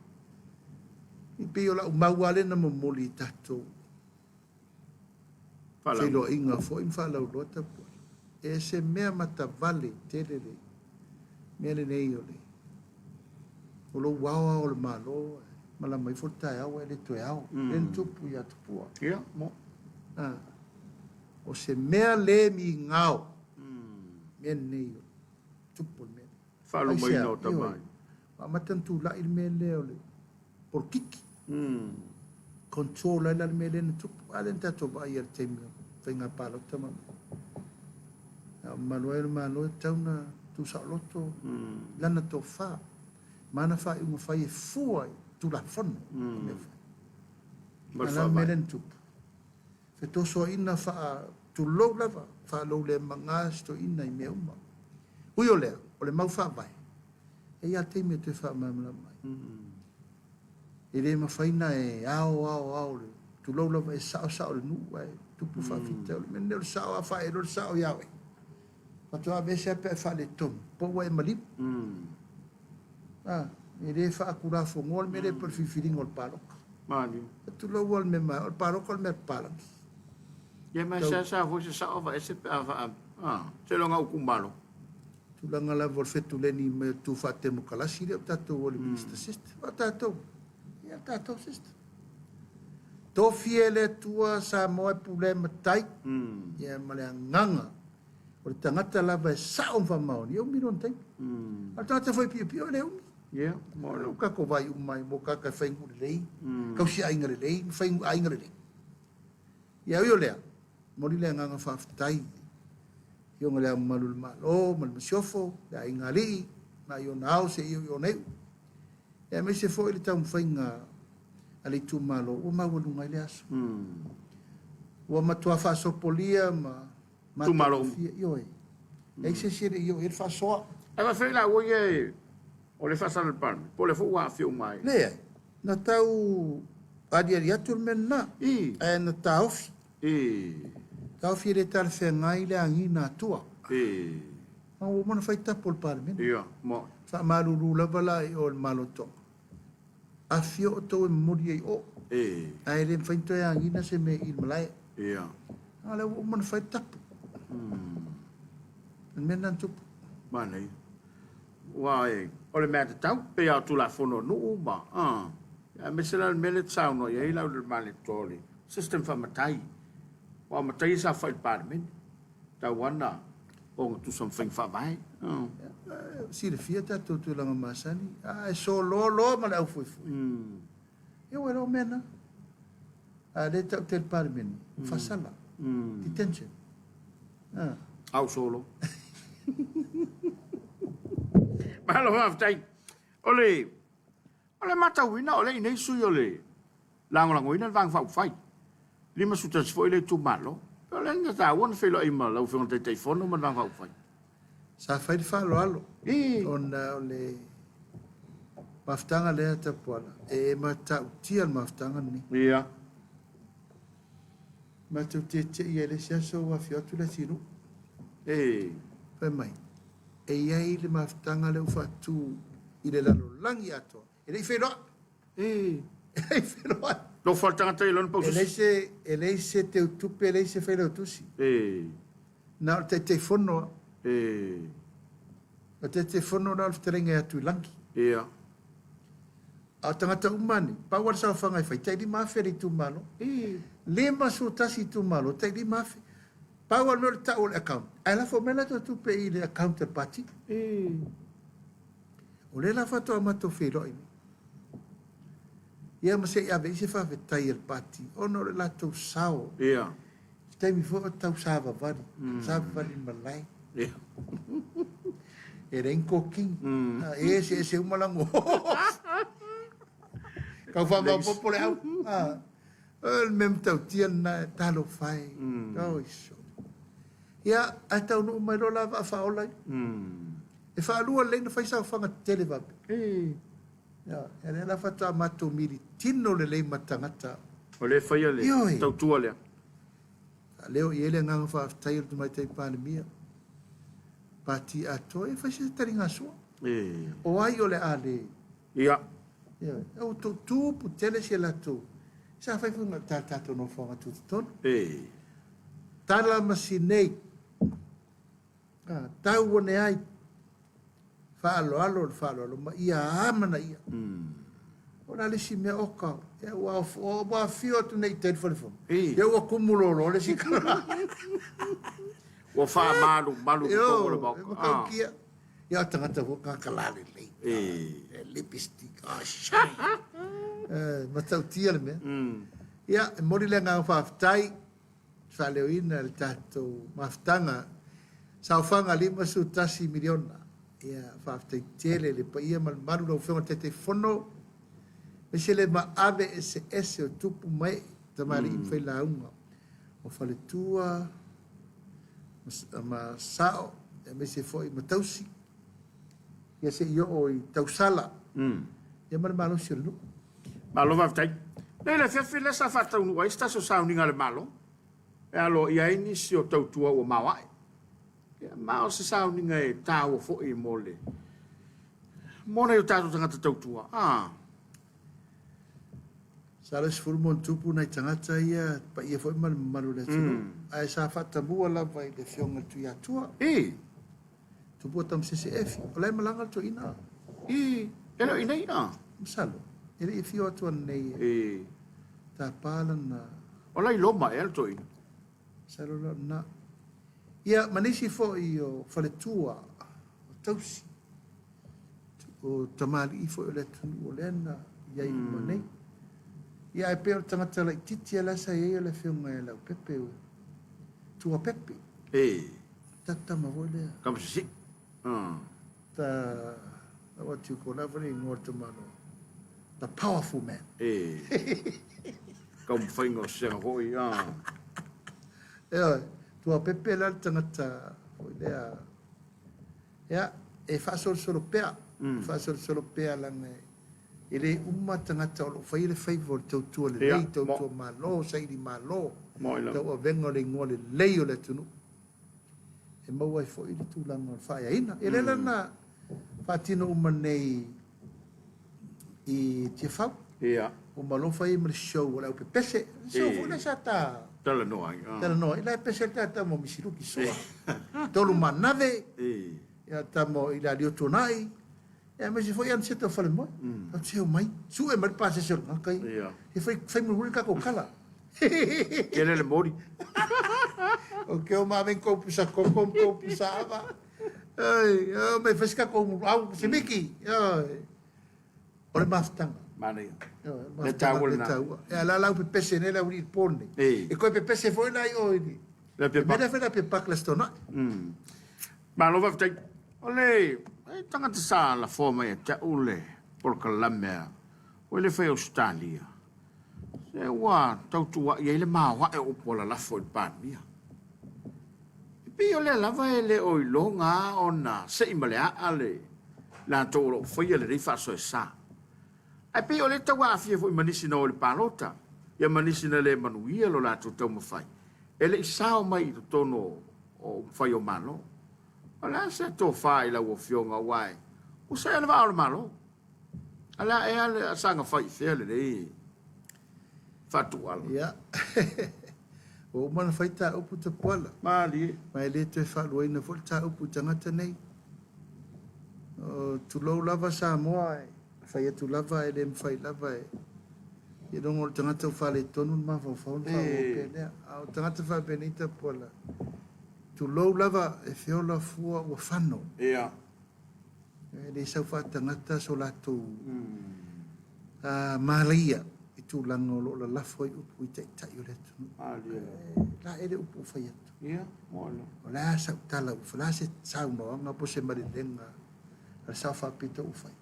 E pei o lau mau lava lea na momoli i tatou feiloaiga foi ma faalauiloa tapuai. E se mea matavale tele le mea lenei o le o lou ao ao o le Malo malama ifo le taeao ae le toe ao. Mm. Lea na tupu ia Tupua. Ia, mo. Ah. O se mea le migao. Mm. Mea lenei o tupu le mea. Faalumaina o tama. Ua amata ona tulai le mea lea o le polokiki. Mm. Control ai la le mea lea na tupu. A lea na tatou vaai i le taimi o faiga palota ma mea. A o mamalu ai o le Malo e tatau ona tuusaoloto mm. lana tofa ma ana faaiuga fai e fua i Tulafono mm. mea fai. Ma le A la le mea lea na tupu. Fetosoaina faa tulou lava, faalou le maga si toeaina i mea uma. Ui o lea, o le mau faavae, e i ai lava taimi e toe faamalamalama ai. E le mafai ona e ao ao ao le tulou lava e sao sao le nuu ae tupu faafitauli. O le mea lenei o le sao a faaee loa le sao ia oe, faatoa aveese lava pe a e faaletonu, po ua e maliu. A, e le faatulafonoa le mea lea pei o le filifiliga o le palota. Malie. Tulou lava le mea maea, o le palota o le mea papalagi. Ia ma e seasea foi se sao aveese pe a faa, a, seiloga ua itumalo. Tulaga lava o le fetuleni mai o le tu faatemokalasi lea o tatou o le Minister System. O tatou, ia le tatou system. Tofi e le Atua Samoa e pulea e matai, ia ma le agaga o le tagata lava e sao ma faamaoni, e umi lona taimi. A o le tagata foi piopio e le umi. Ia, mo le. Tatou vaai uma ai mo tagata e fai nuu lelei, tausi aiga lelei ma fai aiga lelei. Ia ui o lea, momoli le agaga faafetai i Afioga i Le Ao Mamalu o le Malo ma le Masiofo, le Aiga Alii, mai ona ao seia oo i ona iu, aemaise foi le taumafaiga a le itumalo ua maualuga ai le aso. Ua matua faasopolia ma matagofie. Ioe. Leai se isi e le i oo i ai le faasoa. Ae faafetai la ua ia e o le faasala i le Palemene, po o lea foi ua aafia uma ai? Leai. Na tau aliali atu le mea lena, ae na taofi. Taofi e le talafeagai le agiga atua. Ma ua uma ona fai tapu o le Palemene. Ia, mo. Faamalulu lava la i o i le Malo Toga. Afio outou e momoli ai o. Ae le mafai ona toe agiga se mea i le malae. Ia. A o lea ua uma ona fai le tapu. O le mea lena na tupu. Manaia. Aua o le mea tatau, pei lava o Tulafono a nuu ma, aemaise la le mea lea e te saunoa i ai Laaulialemalietoa o le system faamatai. Aua o matai ia sa fai i le Palemene, tau lava na ogatusa ma faiga faavae. Silafia tatou tulaga masani, a e soloa loa ma le aufuefue, ia ua iloa mea na. A o lea e taute i le Palemene, ua faasala, detention. Au solo. Malo faafetai. O le o le matauina o lea i nei sui o le lagolagoina le Vaega Faaupufai. 51 foi le itumalo. O le na taua na feiloai ma lau Afioga i le Taitaifono ma le Vaega Faaupufai. Sa fai le faaaloalo ona o le mafutaga lea Tapuala e matautia le mafutaga lenei. Ia. Matou tietie ai i le isi aso ua afio atu le atinuu. E. Fai mai, e i ai le mafutaga lea ua faatu i le lalolagi atoa. E le i feiloai. E. E le i feiloai. Nofo le tagata i lona paususu. E leai se teutupe, e leai se failautusi. E. Na o le Taitaifono lava. E. O le Taitaifono la o le fetalaiga ia Tuilagi. Ia. A o tagata uma nei, pau lava le saofaga e fai, tai 5,000 le itumalo. 51 itumalo, tai 5,000. Pau lava le mea o le tau o le account, ae lafo mai latou tupe i le account a le Pati. O lea la faatoa matou feiloai nei. Ia ma se i ave i ai se faafetai a le Pati ona o le latou sao. Ia. Se taimi foi o tau savavali, savavali i le malae. E leai ni kokini. E eseese uma lago. Tau faamaopoopo le au. O le mea matautia lena, talofa e. Oi sole. Ia, ae taunuu mai loa la vaa faaola ia. E faalua lelei ona fai saofaga tetele faapea. Ia, lea la faatoa matou militino lelei ma tagata. O lea e faia le tautua lea. Faaleo i ai le agaga faafetai o le Tamaitai Palemia, Pati atoa, ia fai se taligasua. O ai o le a le. Ia. Ioe. Ua tutupu tele si a latou. Sa fai foi ma ta tatou nofoaga tutotonu. Tala ma sinei. Tau ane ai. Faaaloalo le faaaloalo ma ia amanaia. O le a le isi mea oka, ia ua ua afio atu nei i tai i le falefono, ia ua tumu loaloa le isi tala. Ua faamalumalu i totonu o le Maota. E matautia. Ia o tagata foi tagata lalelei. E lipstick, oh shine. E matautia le mea. Ia, e momoli le agaga faafetai faaleoina le tatou mafutaga saofaga $51 miliona. Ia, faafetai tele i le paia ma le mamalu lau Afioga i le Taitaifono, aemaise le maave eseese o tupu ma ee, tamalii ma failauga o faletua ma sao, aemaise foi ma tausi, ia se i oo i tausala, ia ma le malosi o le nuu. Malo faafetai. Nei le afiafi lea sa faataunuu ai se tasi o sauniga a le Malo e aloaia ai nisi o tautua ua maoae. Ia, ma o se sauniga e taua foi mo le mo nai o tatou tagata tautua. Ah. Sa 10 ma ono tupu nai tagata ia, paia foi ma le mamalu o le atunuu. Ae sa faatamua lava i le afioga i le Tuiatua. Tupua Tamasese Efi. O la e malaga le toeaina. E le o i nei, ah. Masalo. E le i afio atu ananei tapa lana. O la i Roma ea le toeaina. Masalo la o lena. Ia, ma nisi foi o faletua, o tausi, o tamalii foi o le atunuu o lea na i ai uma nei. Ia, ae pei o le tagata laitiiti lava sa i ai o le afioga ia Leaupepe, o Tuapepe. Tama foi lea. Tamasese. Ta, what you call that, foi igoa o le tamaloa. The powerful man. Taumafaiga o sega foi, ah. Ioe, Tuapepe la le tagata foi lea. Ia, e faasolosolo pea, faasolosolo pea leaga e le uma tagata o lo o faia le faiva o le tautua lelei, tautua malo, saili malo, tauavega o le igoa lelei o le atunuu. E maua ai foi le tulaga o le faaeaina. E le la na faatino uma nei i Tiafau. Ua malofa ai ma le show o le aupepese. Show foi lea sa ta talanoa ai. Talanoa ai. La e pese le tata mo Misiluki soa. Tolu manave. Ia tamo i le aliotuanai. Ia aemaise foi ana seta o falemoe. Tau te mai. Sue mai le pasese o le tagata ia. E fai fai mulimuli le tatou kala. Tele le moli. O ke o maave kou pusa koko ma kou pusa ava. Ai, o me fai se tatou au se miki. Ai. O le mafutaga. Manaia. Le taua lena. Le taua. E ala lau pepese nei le aualii i le po lenei. E koe pepese foi la i o i le. Le Le mea lea fai la pe pak le stona. Malo faafetai. O le tagata sa lafoa mai ia te au le polokalame a ua le fai Ausetalia. Se ua tautua'i ai le maoae o upu alalafo i le Palemia. E pei o lea lava e le o iloga lava ona se'i ma le a'a le latou o lo o faia lenei faasoesa. Ae pei o lea e tau aafia foi ma nisi na o i le palota, ia ma nisi na le manuia lo latou taumafai, e le i sao mai i totonu o upufai o Malo. O le a se tofa i lau Afioga aua e ua saea le vaa o le Malo? A le a ea le saga fai i fea lenei faatuala? Ia. Ua uma ona fai ta upu Tapuala. Malie. Ma e le toe faaluaina foi le ta upu i tagata nei. O, tulou lava Samoa, e fai atu lava e le mafai lava e iloga o le tagata ua faaletonu le mafaufau ona faaauau pea lea. A o tagata faapenei Tapuala, tulou lava e feola fua ua fano. E le sau faatagata so latou malaia i tulaga o lo o lalafo ai upu i taitai o le atunuu. La e le upu ua fai atu. Ia, mo O le a sau tala ua la se saunoaga po se malelega a le sao faapito ua fai.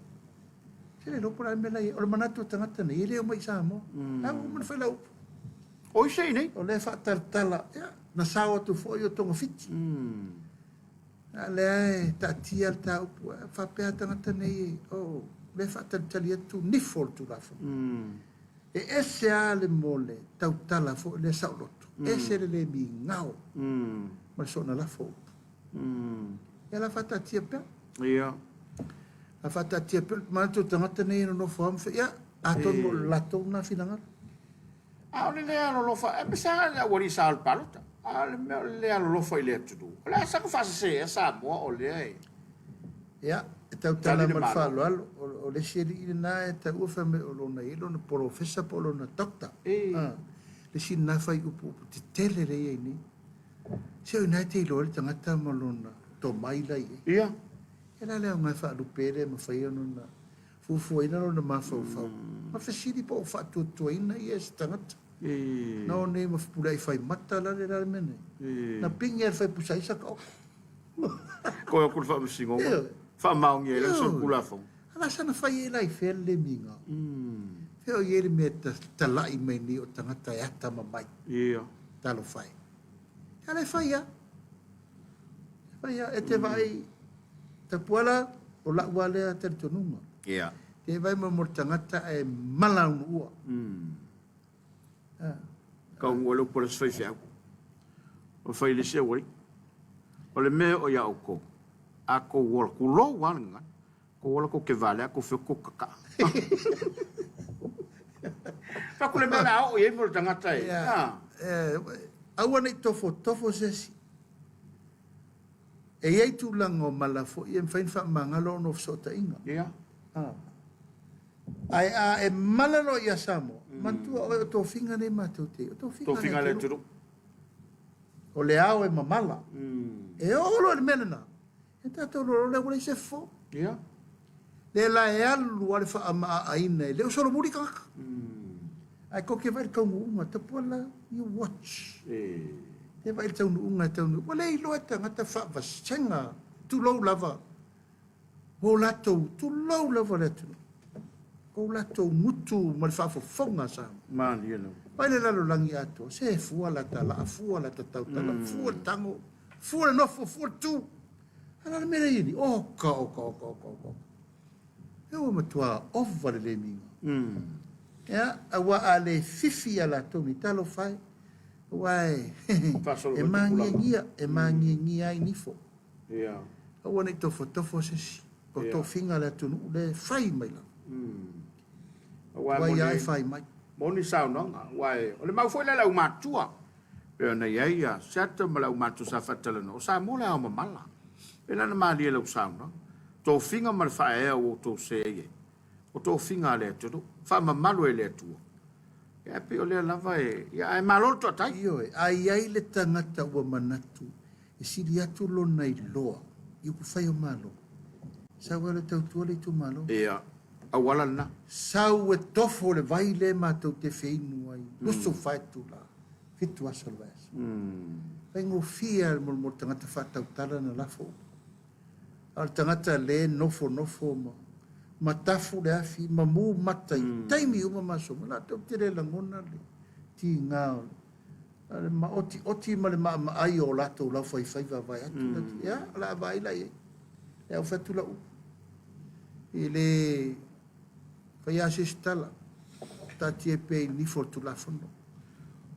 Se le iloa po o le a le mea la e i ai. O le manatu o tagata nei, e le omai i Samoa. La ua uma ona fai lau upu. O i sei nei. O lea faatalatala, ia, na sao atu foi o togafiti. A lea e taatia le ta upu, faapea tagata nei, o lea faatalitali atu nifo o le Tulafono. E ese lava le mo le tautala foi lea saoloto, ese le le migao ma le soona lafo o upu. Ia la faataatia pea. Ia. A faataatia pea le manatu o tagata nei e nonofo lava ma fai, ia, atonu o le latou lena finagalo. A o le le alolofa, aemaise lava le aualii sa o le palota, a o le mea o le le alolofa i le atunuu, o le a saga faasese ea Samoa o lea e Ia, e tautala tali le ma le Malo. faaaloalo, o le isi alii lena e taua fai mai o lona i ai lona polofesa po o lona doctor. A, le isi lena faiupu upu tetele lea e i ai nei. Se o i ina e te iloa ai le tagata ma lona tomai la e i ai. Ia la le aoga e faalupe ai le mafai ona ona fuafuaina lona mafaufau ma fesili po o faatuatuaina ia e se tagata. Na o nei ma fepuleai fai mata la le la le mea nei. Na pigi lava e le fai pusa aisa ka oko. Koe aku le faamasinoga, faamaonia ai la le solitulafono. A la sana fai ai la i fea le le miga? Fea o i ai le mea e talai mai nei o tagata e atamamai. Talofa e. Ia la e fai lava. E fai lava. E te vaai, Tapuala, o la'u lava lea talitonuga. Te vaai mo le tagata ae mala unuua. Taunuu ai le upu a le isi faifeau, o fai le isi aualii. O le mea e oo ia outou, a tou ola, tulou lava le gagana, tou ola tou te valea tou feoti tou te tataa. Fai atu le mea o le a oo i ai mo le tagata e. Aua ne i tofotofo se isi. E i ai tulaga o mala foi e mafai ona faamagalo ona o fesootaiga. Ae a e mala loa ia Samoa, manatua oe o tofiga nei matou te i ai, o tofiga a le atunuu. O le ao e mamala. E oo loa i le mea lena, e tatou iloa loa lea ua leai se fofo. Lea la e alu lava le faamaaaina, e le o solomuli tagata. Ae tou te vaai i le taunuuga, Tapuala, you watch. Te vaai i le taunuuga e taunuu, ua le iloa e tagata faavasega, tulou lava, o latou, tulou lava le atunuu, o latou gutu ma le faafofoga a Samoa. Malie lava. Vaai le lalolagi atoa, se fua la ta laa, fua la ta tautala, fua le tago, fua le nofo, fua le tu. A o le a le mea lea e i ai nei? Oka, oka, oka, oka, oka. E ua matua ova le le miga. Ia, aua a le fifi ia latou nei, talofa e, aua e, e magiagia, e magiagia ai nifo. Aua ne i tofotofo se isi, o tofiga a le atunuu lea e fai mai lava. Aua Tuai lava e fai mai. Moni saunoaga, aua o le mau foi lea a le aumatua, pei ona i ai ia Seta ma le aumatua sa faatalanoa, o Samoa le ao mamala. Pei la ona malie i lau saunoaga, tofiga ma le faaeaea ua outou seei ai, o tofiga a le atunuu, faamamalu e le Atua. Ia ae pei o lea lava e, ia ae malo le toatai. Ioe, a i ai le tagata ua manatu e sili atu lona iloa i upufai o Malo, sau e alu e tautua le itumalo. Ia, auala lena. Sau e tofo le vai lea matou te feinu ai, 24 itula, 7 aso o le vaiaso. Faigofie lava mo le tagata faatautala ona lafo upu. A o le tagata lea e nofonofo ma matafu le afi ma mu mata i taimi uma ma aso uma, latou te le lagona le tiga o le maotioti ma le maamaai o latou laufaifai vaavaai atu. Ia, o le a vaai la i ai. Lea ua fai atu lau upu. E le faia lava se isi tala, taatia pea i nifo o le Tulafono.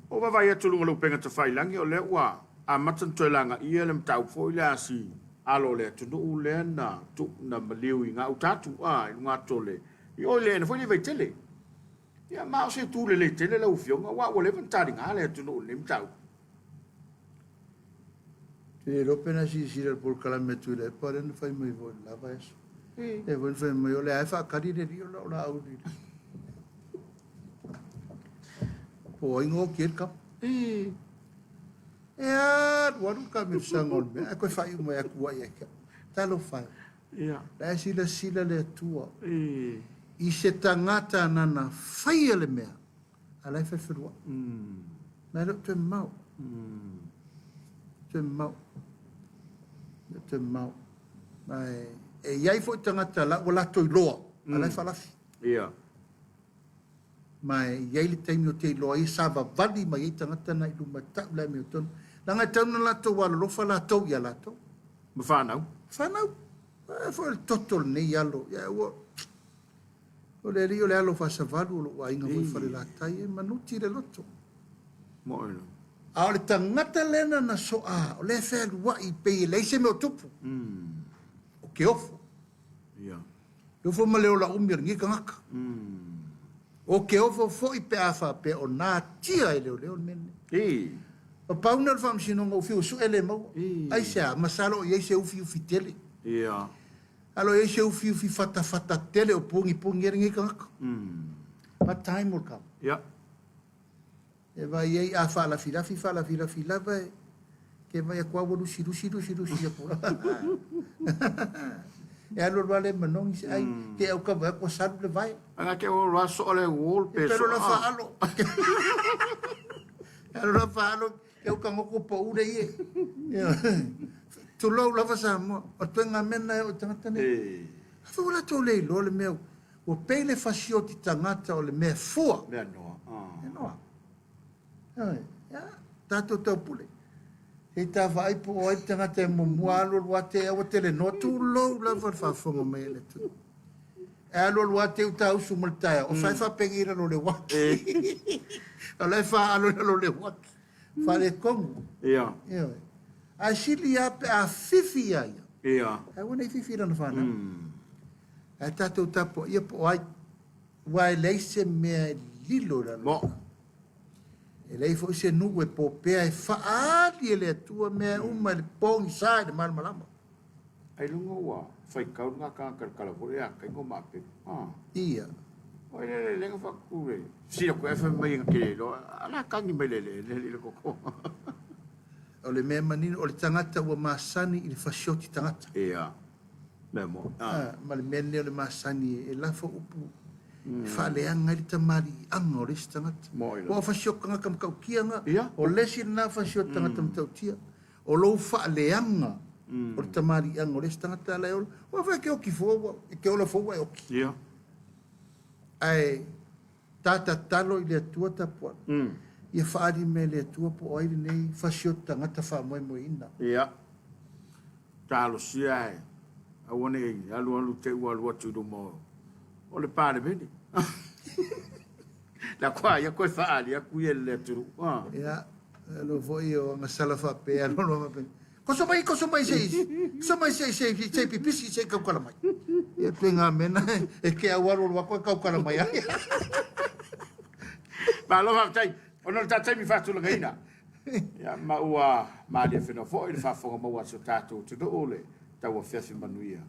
Ua vaavaai atu i luga o le upega tafailagi, o lea ua amata ona toe lagaia le mataupu foi lea a si alo o le atunuu lea na tuu na maliu i gauta atu a i luga atu o le i o i le ena foi lea i Vaitele. Ia ma o se itu lelei tele lau Afioga aua ua leva ona taliga le atunuu i lenei mataupu. Te le iloa pe na silasila i le polokalame a Tuilaepa lea na fai mai foi i le la vaiaso. Lea foi na fai mai o lea lava e faatali le alii o lau Laauli. Po o ai na oti ai le tama. E alu alu le taamilosaga o le mea ae toe faaiu mai atu ai ia te au. Talofa e. La e silasila le Atua i se tagata nana faia le mea a la e felufelua'i. Ma e le o toe mamao. Toe mamao. Le o toe mamao. Ma e i ai foi tagata la ua latou iloa a la e faalafi. Ma e i ai le taimi o te iloa ai e savavali mai ai tagata na i luma e tau le amiotonu. Leaga e tatau ona latou alolofa latou ia latou. Ma fanau. Fanau. E foi o le toto o lenei alo. Ia ua... O le alii o le alo faasavalu o lou aiga foi Falelatai, e manuti le loto. Moe lava. A o le tagata lea na na soa, o lea e fealuai pei e leai se mea o tupu. O ke ofo. E ofo ma le ola umi o lenei tagata. O ke ofo foi pe a faapea o natia e leoleo le mea lenei. Na pau lena o le faamasinoga ua fiu e sue le maua. Aisea? Masalo o i ai se ufiufi tele. Alo i ai se ufiufi fatafata tele o pugipugi ai lenei tagata. But time will come. E vaai ai a faalafilafi faalafilafi lava e ke vai atu ua lusi lusi lusi lusi atu lava. E alu alu ale manogi se ai ke au ka vai atu salu le vai. Ana ke o la so le wall pe so. la faalo. Alu la faalo ke au ka ngoko po ure ie. Tulou lava Samoa. O tuenga mena e o tangata nei. Afa ua latou le iloa le mea ua pei le fasioti tagata o le mea fua. Mea noa. Mea noa. Ioe. Ia, tatou taupule. Se i ta vaai po o ai le tagata e muamua alualu a te aua te le noa. Tulou lava le faafofoga mai a le atunuu. E alualu a te uta usu ma le taeao. O fai faapenei i lalo o le uaki. O la e faalo i lalo o le uaki. Faaletonu. Ia. Ioe. Ae sili lava pe a fifi iā ia. Ia. Aua ne i fifi i lana fanau. Ae tatou tapuaia po o ai. Aua e leai se mea e lilo i lalo. Mo. E leai foi se nuu e popea e faaali e le Atua mea uma i le pogisa i le malamalama. Ailoga ua faitau lena tagata i le tala foi lea a Kaino ma Apepu. Ah. Ia. Oi le le lenga faatutu le sila koe fai mai na te iloa a la tagi mai le le le le koko. O le mea manino, o le tagata ua masani i le fasioti tagata. Ia. Mea mo. Ah. Ma le mea lenei o le masani e lafo upu e faaleaga ai le tamaliiaga o le isi tagata. Ua o fasioti tagata matautia na. Ia. O le isi lena fasioti tagata matautia. O lou faaleaga o le tamaliiaga o le isi tagata la e ola. Ua fai e ke oki fua ua, e ke ola fua ua e oki. Ia. Ae ta tatalo i le Atua tapuai. Ia faaali mai e le Atua po o ai lenei fasioti tagata faamoemoeina. Ia. Talosia e aua ne i alualu te ua alu atu i luma o le Palemene. La koa ia koe faaali atu ia i le atunuu. Ia, alo foi o agasala faapea alo alo faapea. Koso mai, koso mai se i, koso mai se i, se i, se i pipisi, se i kaukala mai. Ia te ngā mena e ke au alo alo aku e kaukala mai ai. Malo faafetai. Ona o le ta taimi faatulagaina. Ia, ma ua malie whenua foi le faafofoga maua a si o tatou atunuu le tauafiafi manuia.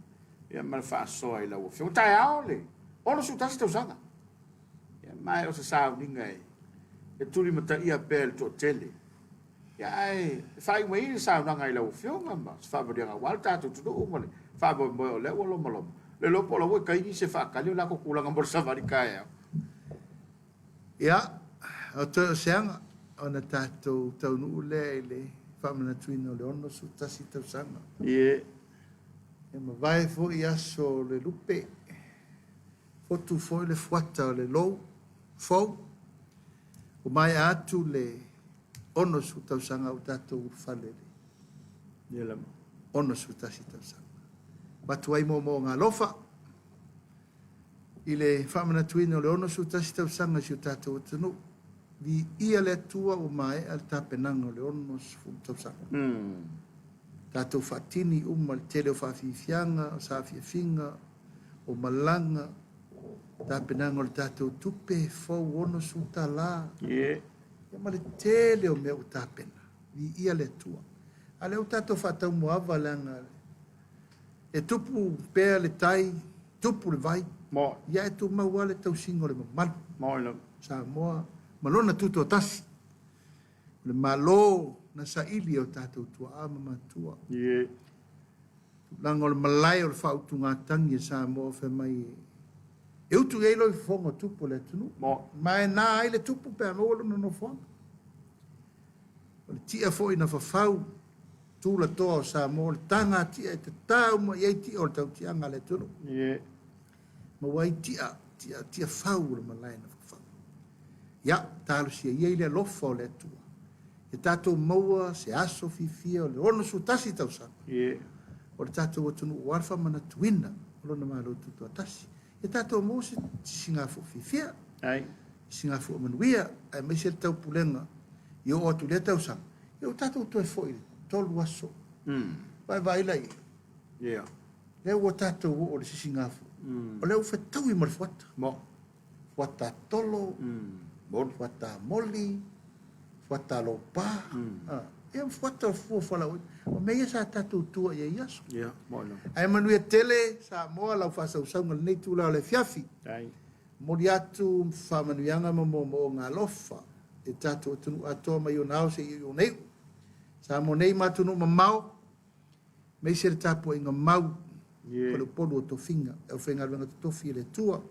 Ia ma le faasoa i lau afioga. Taeao le 61 tausaga. Ia, ma e o se sauniga e, e tulimataia pea e le toatele. Ia, ae e faaiu mai ai le saunoaga i lau Afioga ma se faamanuiaga aua le tatou atunuu ma le faamoemoe o lea ua lomaloma. Le iloa po o la ua i tai nisi e faatali o latou tulaga mo le savali taeao. Ia, o toe o se aga ona tatou taunuu lea i le faamanatuina o le 61 tausaga. Ie. E mavae foi aso o le lupe. Fotu foi le fuata o le lou fou, ua maea atu le 60 tausaga ua tatou ulufale i le 61 tausaga. Avatu ai moomooga alofa i le faamanatuina o le 61 tausaga i si o tatou atunuu. Viia le Atua ua maea le tapenaga o le 60 tausaga. Tatou faatini uma le tele o faafiafiaga, o saafiafiga, o malaga, tapenaga o le tatou tupe fou $60. Ia ma le tele o mea ua tapena. Viia le Atua. A o lea ua tatou faataumuaava leaga e tupu pea le tai, tupu le vai. Ia e tumau lava le tausiga o le mamalu. Samoa ma lona tutoatasi. O le Malo na saili e o tatou tuaa ma matua. Tulaga o le malae o le faautugatagi a Samoa fai mai e utu i ai loifofoga o tupu o le atunuu. Ma e na ai le tupu pe a maua lona nofoaga. O le tia foi na fafau tulatoa o Samoa, o le taga tia e tata uma i ai tia o le tautiaga a le atunuu. Maua ai tia, tia, tia fau o le malae na fafau. Ia, talosia ia i le alofa o le Atua. Ia tatou maua se aso fiafia o le 61 tausaga o le tatou atunuu aua le faamanatuina o lona Malo Tutoatasi. Ia tatou maua se sisigafua fiafia, sisigafua manuia, aemaise le taupulega i oo atu i lea tausaga, ia ua tatou toe foi i le 3 aso. Vaavaai la i ai. Lea ua tatou oo i le sisigafua. O lea ua fetaui ma le fuata. Fuata tolo, fuata moli, fuata lopa. Ia ma fuata o fua fualaauaina. O mea ia sa tatou tua i ai i aso. Ae manuia tele Samoa lau faasausauga i lenei itula o le afiafi. Momoli atu faamanuiaga ma moomooga alofa i le tatou atunuu atoa mai ona ao seia i ona iu. Samoa nei ma atunuu mamao, aemaise le tapuaiga mau o le Upolu o Tofiga, le aufaigaluega totofi a le Atua.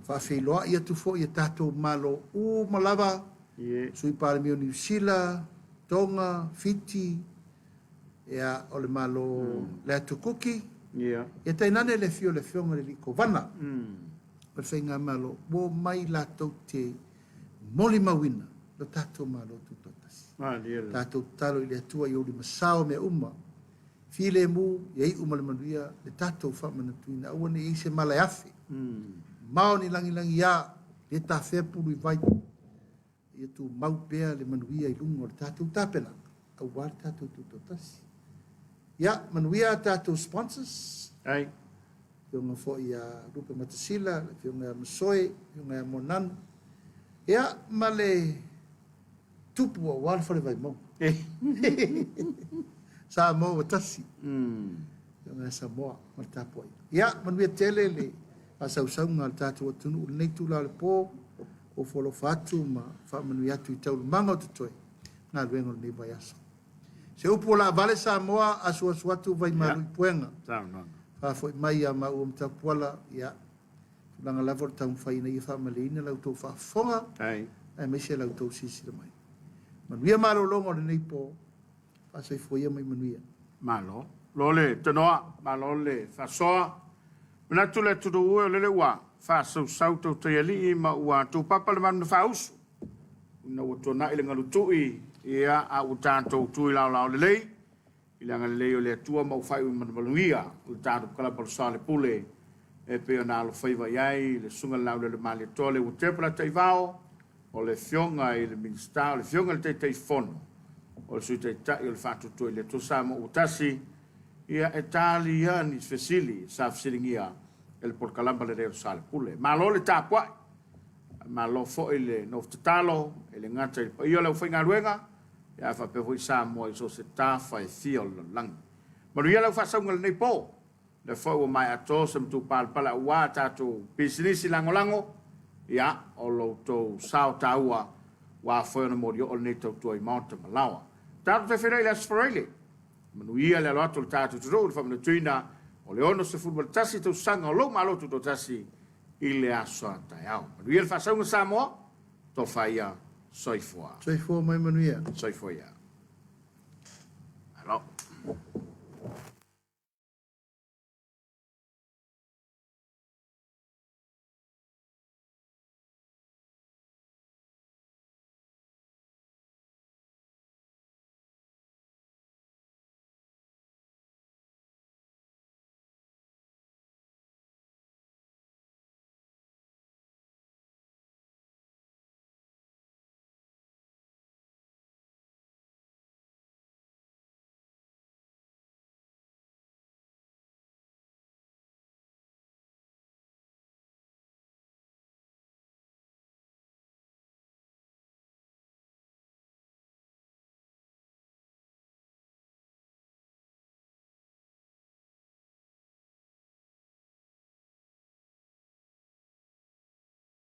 Faafeiloai atu foi i a tatou Malo uma lava, Sui Palemia o Niu Sila, Toga, Fiti, ia, o le Malo le Atu Kuki, ia tainane le afio o le Afioga i le Alii Kovana o le Faigamalo, ua omai latou te molimauina lo tatou Malo Tutoatasi. Tatou tatalo i le Atua ia ulimasao mea uma, filemu, ia iu ma le manuia le tatou faamanatuina, aua ne i i ai se mala e afe, mao ni lagilagiā, le tafea pulu i vai, ia tumau pea le manuia i luga o le tatou tapenaga aua le tatou Tutoatasi. Ia, manuia a tatou sponsors. Ai. Afioga foi ia Lupe Matasila, le afioga ia Masoe, le afioga ia Moananu. Ia, ma le tupu aua le Fale Vaimauga. Samoa ua tasi. Afioga ia Samoa ma le tapuaiga. Ia, manuia tele le faasausauga a le tatou atunuu i lenei itula o le po. Ofo alofa atu ma faamanuia atu i taualumaga o totoe galuega o lenei vaiaso. Se upu o laavale Samoa, asuasu atu vaimalu i puega. Faafoi mai ia maua ma Tapuala, ia, tulaga lava o le taumafai ina ia faamalieina la outou faafofoga, aemaise la outou silasila mai. Manuia malologa o lenei po, faasoifua ia mai manuia. Malo. Lo le tanoa, malo le faasoa. Manatu le atunuu e o lele ua faasausau tautaialii ma ua tupapa le manu na faausu. Ina ua tuanai le galutui, ia, a ua tatou tu i laolao lelei, i le agalelei o le Atua ma ua faaiu i manumanuia o le tatou kalapa o le Soalepule e pei ona alofaiva i ai le Susuga i le Laulele Malietoa Leuatea Polataivao, o le Afioga i le Minisita, o le Afioga i le Taitaifono, o le Sui Taitai o le Faatuatua i le Atua Samoa ua tasi, ia, e talia nisi fesili sa fesiligia e le polokalama lenei o le Soalepule. Malo le tapuai, malo foi le nofo tatalo, e le gata i le paia o le aufaigaluega, ia faapea foi Samoa i so o se tafa e fia o le lalolagi. Manuia lau faasauga i lenei po. Lea foi ua maea atoa se matupalapala aua a tatou pisinisi lagolago, ia, o lo outou sao taua ua afai ona molioo lenei tautua i maota ma laoa. Tatou te feiloai i le Aso Faraile. Manuia le alo atu o le tatou atunuu i le faamanatuina o le 61 tausaga o lou Malo Tutoatasi i le aso a taeao. Manuia le faasauga Samoa, tofa ia, soifua. Soifua mai manuia. Soifua ia. Malo.